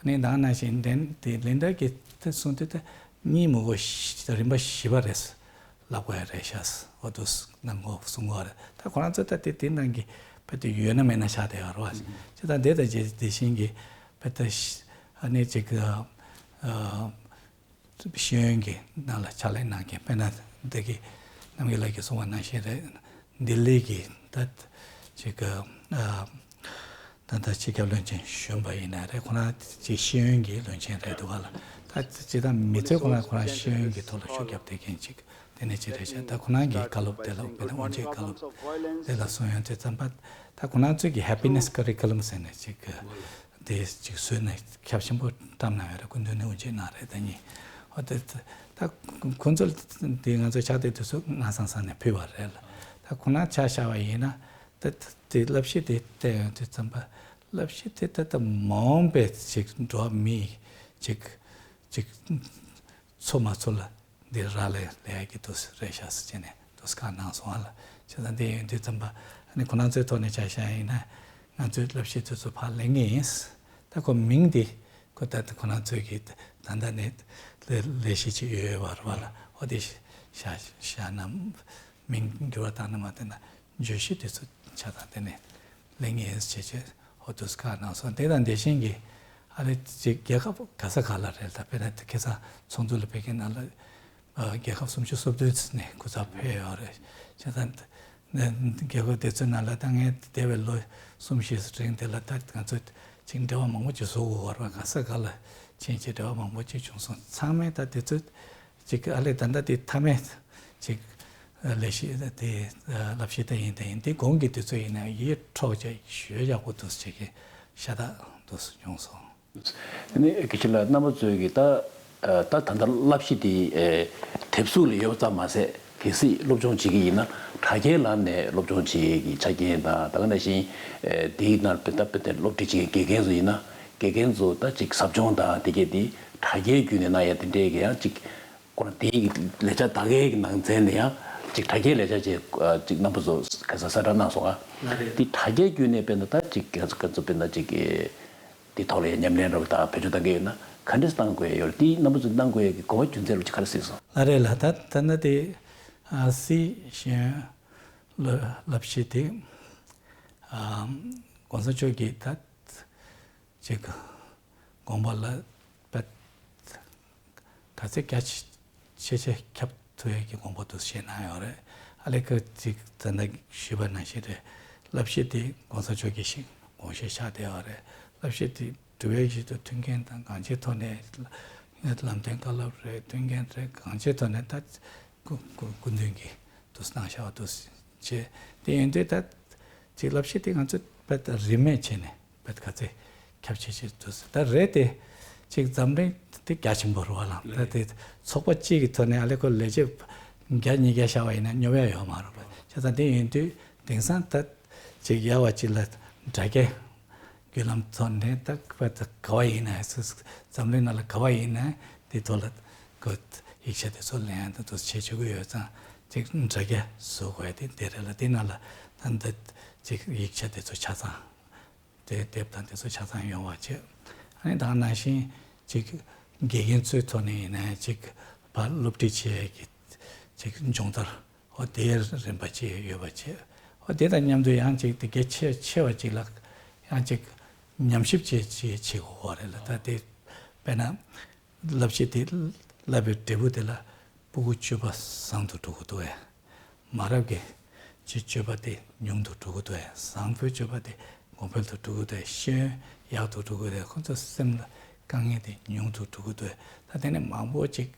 ནས་ད་ནང་བཞིན་དེ་དེ་ལིན་ཌ་གིས་ད་གསུངས་དུས་ད་གཉིས་མི་དགོས། རིམ་པ་བཞི་པ་རེད། ལབ་དགོས་ཡ་རེད་ཤག་འོ་འདུག་གནང་དགོས་གསུང་གི་ཡོད་རེད། ད་ཁོ་རང་ཚོ་ད་དེ་དེ་ནང་གི་དཔེ་དེ་ཡོད་ན་མེད་ན་ཆགས་བསྡད་ཡོད་རེད་བ། ཅི་ད་དེ་དང་རྗེས་དེ་བཞིན་གྱི་དཔེ་ད་ཨ་ནི་ཅིག་ཨ། ཤེས་ཡོན་གྱི་ནང་ལ་ཕྱག་ལས་གནང་མཁན། དཔེར་ན་འདི་གི་རྣམ་རྒྱལ་ལགས་ཀྱིས་གསུངས་པ་ནང་བཞིན་རེད། ལྡི་ལི་གི་ད་ཅིག་ཨ། ད་ལྟ་སྤྱི་ཁྱབ་བློན་ཆེན་གཞོན་པ་ཡིན་ན་རེད། ཁོ་རང་ཅིག་ཤེས་ཡོན་གྱི་བློན་ཆེན་རེད་འདུག་ག་ལ། ད་ཅི་ད་མི་ཚོས་ཁོ་རང་ཁོ་རང་ཤེས་ཡོན་གྱི་ཐོག་ལ་ཤུགས་རྒྱབ་བསྡད་མཁན་ཅིག་དེ་ནས་ཅི་རེད་ཤག་ད་ཁོ་རང་གི་བཀའ་སློབ་དེ་ལ་དཔེར་ན་དབུ་འབྱེད་བཀའ་སློབ་དེ་ལ་གསུང་ཡོང་དུས་ཙམ་པ། ད་ཁོ་རང་ཚོས་ཀྱི་Happiness Curriculum་ཟེར་ནས་ཅིག་དེ་ཅིག་བཟོས་ནས་ཁྱབ་ཆེན་པོ་བཀྲམ་གནང་ཡོད་རེད། སྐུ་མདུན་ནས་དབུ་འབྱེད་གནང་རེད། ད་ཉིན་འོ་དེ་ད་ཁོ་ཚོ་དེ་ང་ཚོ་ཕྱག་དེབ་དེ་ཚོ་སྔ་སང་སང་ནས་ཕུལ་བ་རེད་ལ། ད་ཁོ་ན་ཆ་བཞག་པ་ཡིན་ན་ད་དེ་བསླབ་གཞི་དེ་བལྟས་ཡོང་དུས་ཙམ་པ་བསླབ་གཞི་དེ་ད་ད་མ་འོངས་པའི་ཅིག་འགྲོ་བ་མི་ཅིག་ཅིག་ཚོ་མ་ཚོ་ལ་འདི་རག་ལས་ལས་ཀྱི་དུས་རེད་ཤག་ཟེར་བྱས་ནས་དུས་བཀའ་གནང་སོང་ཨ་ལ། བྱས་ཙང་འདི་ཡོང་དུས་ཙམ་པ་ཨ་ནི་ཁོ་རང་ཚོའི་ཐོག་ནས་ཆ་བཞག་ཡིན་ན་ང་ཚོའི་བསླབ་གཞི་དེ་ཚོ་ཕར་ལེན་གྱི་ཡིན། ད་ཁོ་མིང་འདི་ཁོ་ད་ཁོ་རང་ཚོའི་གི་ད་ལྟ་ནས་ལས་ལས་གཞི་ཅིག་ཡོད་ཡོད་པ་རེད་བ་ལ། འོ་དེ་བཞག་བཞག་ན་མིང་འགྱུར་བ་བཏང་ན་མ་བཏང་ན་བརྗོད་གཞི་དེ་ཚོ་ཆ་ཚང་དེ་ནས་ལེན་ངེས་བྱས་བྱས་ཧོ་དུས་བཀའ་གནང་སོང་། དེ་དང་དེ་བཞིན་གྱི་ཨ་རི་ཅིག་རྒྱལ་ཁབ་ག་ས་ག་ལ་རེད། ད་དཔེར་ན་ཁ་སང་ཚོགས་འདུ་ལ་ཕེབས་མཁན་ནང་ལ་ཨ་རྒྱལ་ཁབ་སུམ་ཅུ་སོ་བདུན་ནས་སྐུ་ཚབ་ཕེབས་ཡོད་རེད། བྱས་ཙང་རྒྱལ་ཁབ་དེ་ཚོའི་ནང་ལ་ད་ངས་འདས་པའི་ལོ་གསུམ་བཞི་རིང་དེ་ལ་ད་ང་ཚོས་ཅིག་འབྲེལ་བ་མང་པོ་ཅིག་བཟོ་དགོས་པ་རེད། ག་ས་ག་ལ་ཕྱིན་ཅིག་འབྲེལ་བ་མང་པོ་ཅིག་བྱུང་སོང་། ཚང་མས་ད་དེ་ཚོ་ཅིག་ཨ་ལས་ད་ལྟ་དེ་མཐའ་མའི་ཅིག་ལས་གཞི་དེ་བསླབ་གཞི་དེ་ཡིན། དེ་ཡིན་དེ་གོང་གི་དུས་ཚོད་ཡིན་ན་ཡིད་འཕྲོག་བྱས་ཞོལ་ཡག་པོ་འདུག་ཅིག་གི་ཤ་སྟག་འདུག་བྱུང་སོང་། དེ་ནས་དགེ་བཤེས་ལགས་རྣམ་པ་ཚོས་ཀྱི་ད་ད་ད་ལྟ་བསླབ་གཞི་དེ་དེབ་གཟུགས་ལ་ཡོད་པ་ཙམ་མ་ཟད། གལ་སྲིད་སློབ་སྦྱོང་བྱེད་ཀྱི་ཡིན་ན་དྲ་རྒྱའི་ལམ་ནས་སློབ་སྦྱོང་བྱེད་ཀྱི་ཆ་རྐྱེན་དང་། ད་ག་ནང་བཞིན་དེའི་ནང་དཔེ་ད་དཔེ་དེ་སློབ་ཁྲིད་བྱེད་མཁན་དགེ་རྒན་ཚོ་ཡིན་ན་དགེ་རྒན་ཚོ་ད་ཅིག་ཟབ་སྦྱོང་དང་དེ་གས་དེ་དྲ་རྒྱའི་བརྒྱུད་ནས་གནང་ཡ་དེ་འདྲའི་གི་ཡང་ཅིག་ཁོ་རང་དེའི་ལས་བྱ་ད་གའི་ནང་ཚན་ལ་ཡང་ཅིག་དྲ་རྒྱའི་ལས་བྱ་བྱས་ཅིག་རྣམ་པ་ཚོ་ག་ས་གསལ་བསྒྲགས་གནང་སོང་ཨ། ལགས་རེད། དེ་དྲ་རྒྱའི་བརྒྱུད་ནས་དཔེར་ན་ད་ཅིག་ག་ཚོད་ག་ཚོད་དཔེར་ན་ཅིག་དེ་ཐོག་ལ་ཡང་ཉམས་ལེན་རོགས་དང་བེད་སྤྱོད་གཏང་གི་ཡོད་ན་ག་འདྲས་གཏང་དགོས་ཡོད་རེད། དེ་རྣམ་པ་ཚོ་གནང་དགོས་ཡ་གི་གོ་བ་རྒྱུ་མཚན་ལ་ཅིག་ག་རེ་གཟིགས་སོང་། ལགས་རེད་ལགས། ད་ད་ནི་དེ་ཨ་སི་ཤེས་ཡོན་བསླབ་བསླབ་གཞི་དེ་ཨ་གོང་ས་མཆོག་གིས་ད་ཅིག་དགོངས་པ་ལ་དཔེ་ག་ཚད་རྒྱ་ཆེ་ཆེ་ཆེ་ཁྱབ་ཐུབ་ཡས་ཀྱི་དགོངས་པ་དུ་བཞེས་གནང་ཡོད་རེད། ཨ་ལས་ཀ་ཅིག་ད་ལྟ་ཞུས་པ་ནང་བཞིན་རེད། བསླབ་གཞི་དེ་གོང་ས་མཆོག་གི་ཞིག་དགོངས་བཞེས་བཞག་བསྡད་ཡོད་རེད། བསླབ་གཞི་དེ་འབྲི་བའི་གཞི་དུ་མཐུན་རྐྱེན་དང་གང་ཅིའི་ཐོག་ནས་ལམ་སྟོན་བཀའ་སློབ་རེད། མཐུན་རྐྱེན་རེད། གང་ཅིའི་ཐོག་ནས་ད་སྐུ་སྐུ་སྐུ་མདུན་གྱིས་དུ་གནང་བཞག་པ་དུ་བྱས། དེ་ཡིན་དུས་ད་ཅིག་བསླབ་གཞི་དེ་ང་ཚོ་དཔེ་ད་རིན་མེད་བྱས་ནས་བེད་ག་ཚད་ཁྱབ་ཆེ་ཆེ་འདུག་ཟེར། ད་རེད་དེ། ཅིག་འཛམ་གླིང་དེ་རྒྱ་ཆེན་པོ་རེད་བ་ལ། ད་དེ་ཚོགས་པ་གཅིག་གི་ཐོག་ནས་ཨ་ལས་ཁོ་ལས་བྱེད་བརྒྱ་ཉིས་བརྒྱ་བཞག་པ་ཡིན་ན་སྙོབ་ཡ་ཡོད་མ་རེད་པ། བྱས་ཙང་དེ་ཡིན་དུས་དེང་སང་ད་ཅིག་ཡག་པ་ཅིག་ལ་དྲ་རྒྱའི་བརྒྱུད་ལམ་ཐོག་ནས་ད་ད་ག་བ་ཡིན་ན་འཛམ་གླིང་ནང་ལ་ག་བ་ཡིན་ན་དེ་ཐོག་ལ་ཁོ་ཡིག་ཆ་དེ་ཚོ་ལེན་ཡ་ད་དུ་བྱེད་ཆོག་གི་ཡོད་ཙང་ཅིག་དྲ་རྒྱ་བཟོ་དགོས་ཡ་དེ་དེ་རེད་ལ། དེ་ནང་ལ་ད་ད་ཅིག་ཡིག་ཆ་དེ་ཚོ་ཆ་ཚང་། དེ་དེབ་དང་དེ་ཚོ་ཆ་ཚང་ཡོང་བ་བྱེད། ཨ་ནི་ད་ག་ནང་བཞིན་ཅིག་དགེ་རྒན་ཚོའི་ཐོག་ནས་ཡིན་ན་ཅིག་ཕར་སློབ་ཁྲིད་བྱེད་ཡས་ཀྱི་ཅིག་སྦྱོང་བརྡར་འོ་དེའི་རིམ་པ་ཅིག་ཡོད་པ་བྱེད། འོ་དེ་དང་མཉམ་དུ་ཡང་ཅིག་དེ་གལ་ཆེ་ཆེ་བ་ཅིག་ལ་ཡང་ཅིག་ཉམས་ཞིབ་བྱེད་ཅིག་བྱེད་དགོས་པ་རེད་ལ། ད་དེ་དཔེར་ན། བསླབ་གཞི་དེ་བསླབ་པའི་འབྲས་བུ་དེ་ལ་ཕྲུ་གུ་སྤྱོད་པ་བཟང་དུ་འགྲོ་གི་འདུག་གས། མ་རབས་ཀྱི་ཅིག་སྤྱོད་པ་དེ་ཉུང་དུ་འགྲོ་གི་འདུག་གས། བཟང་པོའི་སྤྱོད་པ་དེ་གོང་འཕེལ་དུ་འགྲོ་གི་འདུག་གས། ཤེས་ཡོན་ཡག་ཏུ་འགྲོ་གི་འདུག་གས། ཁོ་ཚོ་སེམས་ལ་དཀའ་ངལ་དེ་ཉུང་དུ་འགྲོ་གི་འདུག་གས། ད་དེ་ནས་མང་པོ་ཅིག་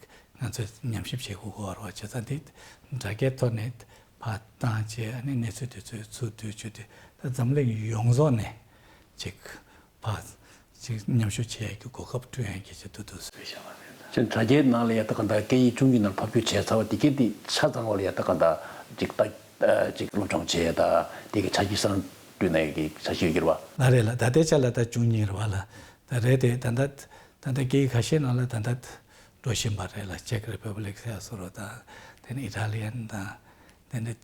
ང་ཚོས་ཉམས་ཞིབ་བྱེད་དགོས་ཀྱི་ཡོད་རེད་བ། བྱས་ཙང་དེ་དྲ་རྒྱའི་ཐོག་ནས་ཕར་བཏང་བྱས་ཨ་ནི་གནས་ཚུལ་དེ་ཚོའི་ཚུར་བསྡུ་བྱས་དུས་ད་འཛམ་གླིང་ཡོངས་རྫོགས་ནས་ཅིག་ཕར་ཅིག་མཉམ་ཞུགས་བྱེད་ཡས་ཀྱི་གོ་སྐབས་བསྐྲུན་ཡས་ཀྱི་ཆེད་དུ་འདུག་ཟེར་བཤད་པ་རེད། ཅིག་དྲ་རྒྱའི་ནང་ལ་ཡ་ད་ག་འདྲ་སྐད་ཡིག་ཆུང་ཆུང་ནང་ཕབ་སྒྱུར་བྱས་ཚར་བ་དེ་གས་དེ་ཆ་ཚང་བ་ལ་ཡ་ད་ག་འདྲ་ཅིག་ད་ཅིག་སློབ་སྦྱོང་བྱས་ད་དེ་གི་འཆར་གཞི་གསར་བསྐྲུན་ཡས་ཀྱི་འཆར་གཞི་ཡོད་ཀྱི་རེད་བ། ལགས་རེད་ལགས། ད་ལྟའི་ཆ་ལ་ད་བཅུ་གཉིས་རེད་བ་ལགས། ད་རེད་དེ་ད་ལྟ་ད་ལྟ་སྐད་ཡིག་ཁ་ཤས་ནང་ལ་ད་ལྟ་འགྲོ་བཞིན་པ་རེད་ལགས། ཅེག་རི་པབ་ལིག་ཟེར་ཡ་བཟོ་འདྲ་དང་དེ་ནས་ཨི་ཊ་ལི་ཡན་དང་། དེ་འདྲ་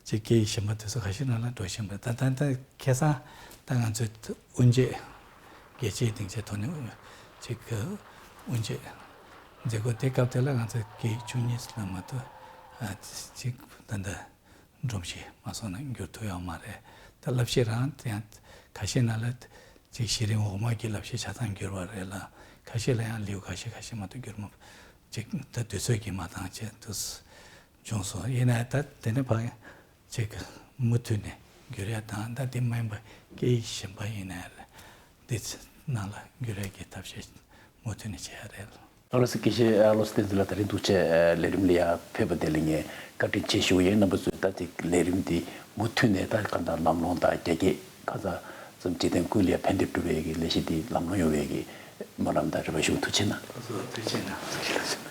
ཅིག་སྐད་ཡིག་གཞན་པ་དེ་ཚོ་ཁ་ཤས་ནང་ལ་འགྲོ་བཞིན་པ་རེད། ད་ད་ད་ཁ་སང་ད་ང་ཚོའི་དབུ་འབྱེད་རྒྱལ་སྤྱིའི་སྡིངས་ཆའི་ཐོག་ནས་ ཅིག་གི་དབུ་འབྱེད་མཛད་སྒོ་དེ་སྐབས་དེ་ལ་ང་ཚོ་སྐད་ཡིག་བཅུ་གཉིས་ལ་མ་གཏོགས་ཨ་ཅིག་ད་ལྟ་སྒྲོམ་གཞི་མ་སོང་ན་འགྱུར་ཐུབ་ཡོད་མ་རེད། ད་བསླབ་བྱ་རང་དེ་ཡང་ཁ་ཤས་ནང་ལ་ཅིག་གཞི་རིམ་འོག་མ་གི་བསླབ་བྱ་ཆ་ཚང་འགྱུར་བ་རེད་ལ། ཁ་ཤས་ལ་ཡང་ལེའུ་ཁ་ཤས་ཁ་ཤས་མ་གཏོགས་འགྱུར་མ་ཅིག་ད་དུས་ཚོད་ཀྱིས་མ་འདང་བྱས་འདུག་བྱུང་སོང་། ཡིན་ནའི་ད་དེ་ནས་ཕར་ཅིག་མུ་མཐུད་ནས་འགྱུར་ཡ་དང་། ད་དེ་མིན་པ་སྐད་ཡིག་གཞན་པ་ཡིན་ནའི་རེད། འདི་ཚོ་ནང་ལ་འགྱུར་ཡ་གི་ཐབས་ཤེས་མུ་མཐུད་ནས་བྱེད་ཡ་རེད། ཨ་ལོ་སི་སྐྱེས་ཆེན་ཨ་ལོ་སི་བསྟན་འཛིན་ལགས་དེ་རིང་འདུག་བྱས་ལས་རིམ་ལ་ཡར་ཕེབས་པ་དེ་ལ་ངས་བཀའ་དྲིན་ཆེ་ཞུ་ཡིན། རྣམ་པ་ཚོས་ད་དེ་ལས་རིམ་འདི་མུ་མཐུད་ནས་ད་གང་ལྟར་ལམ་ལྷོང་དང་རྒྱ་སྐྱེད་ཁ་ཚ་ཙམ་འབྲས་ལྡན་ཀུན་ལ་ཡར་ཕན་བདེ་སྒྲུབ་པའི་གི་ལས་གཞི་འདི་ལམ་ལྷོང་ཡོང་བའི་གི་སྨོན་ལམ་དང་རེ་བ་ཞུ། ཐུགས་རྗེ་གནང་། ཐུགས་རྗེ་གནང་།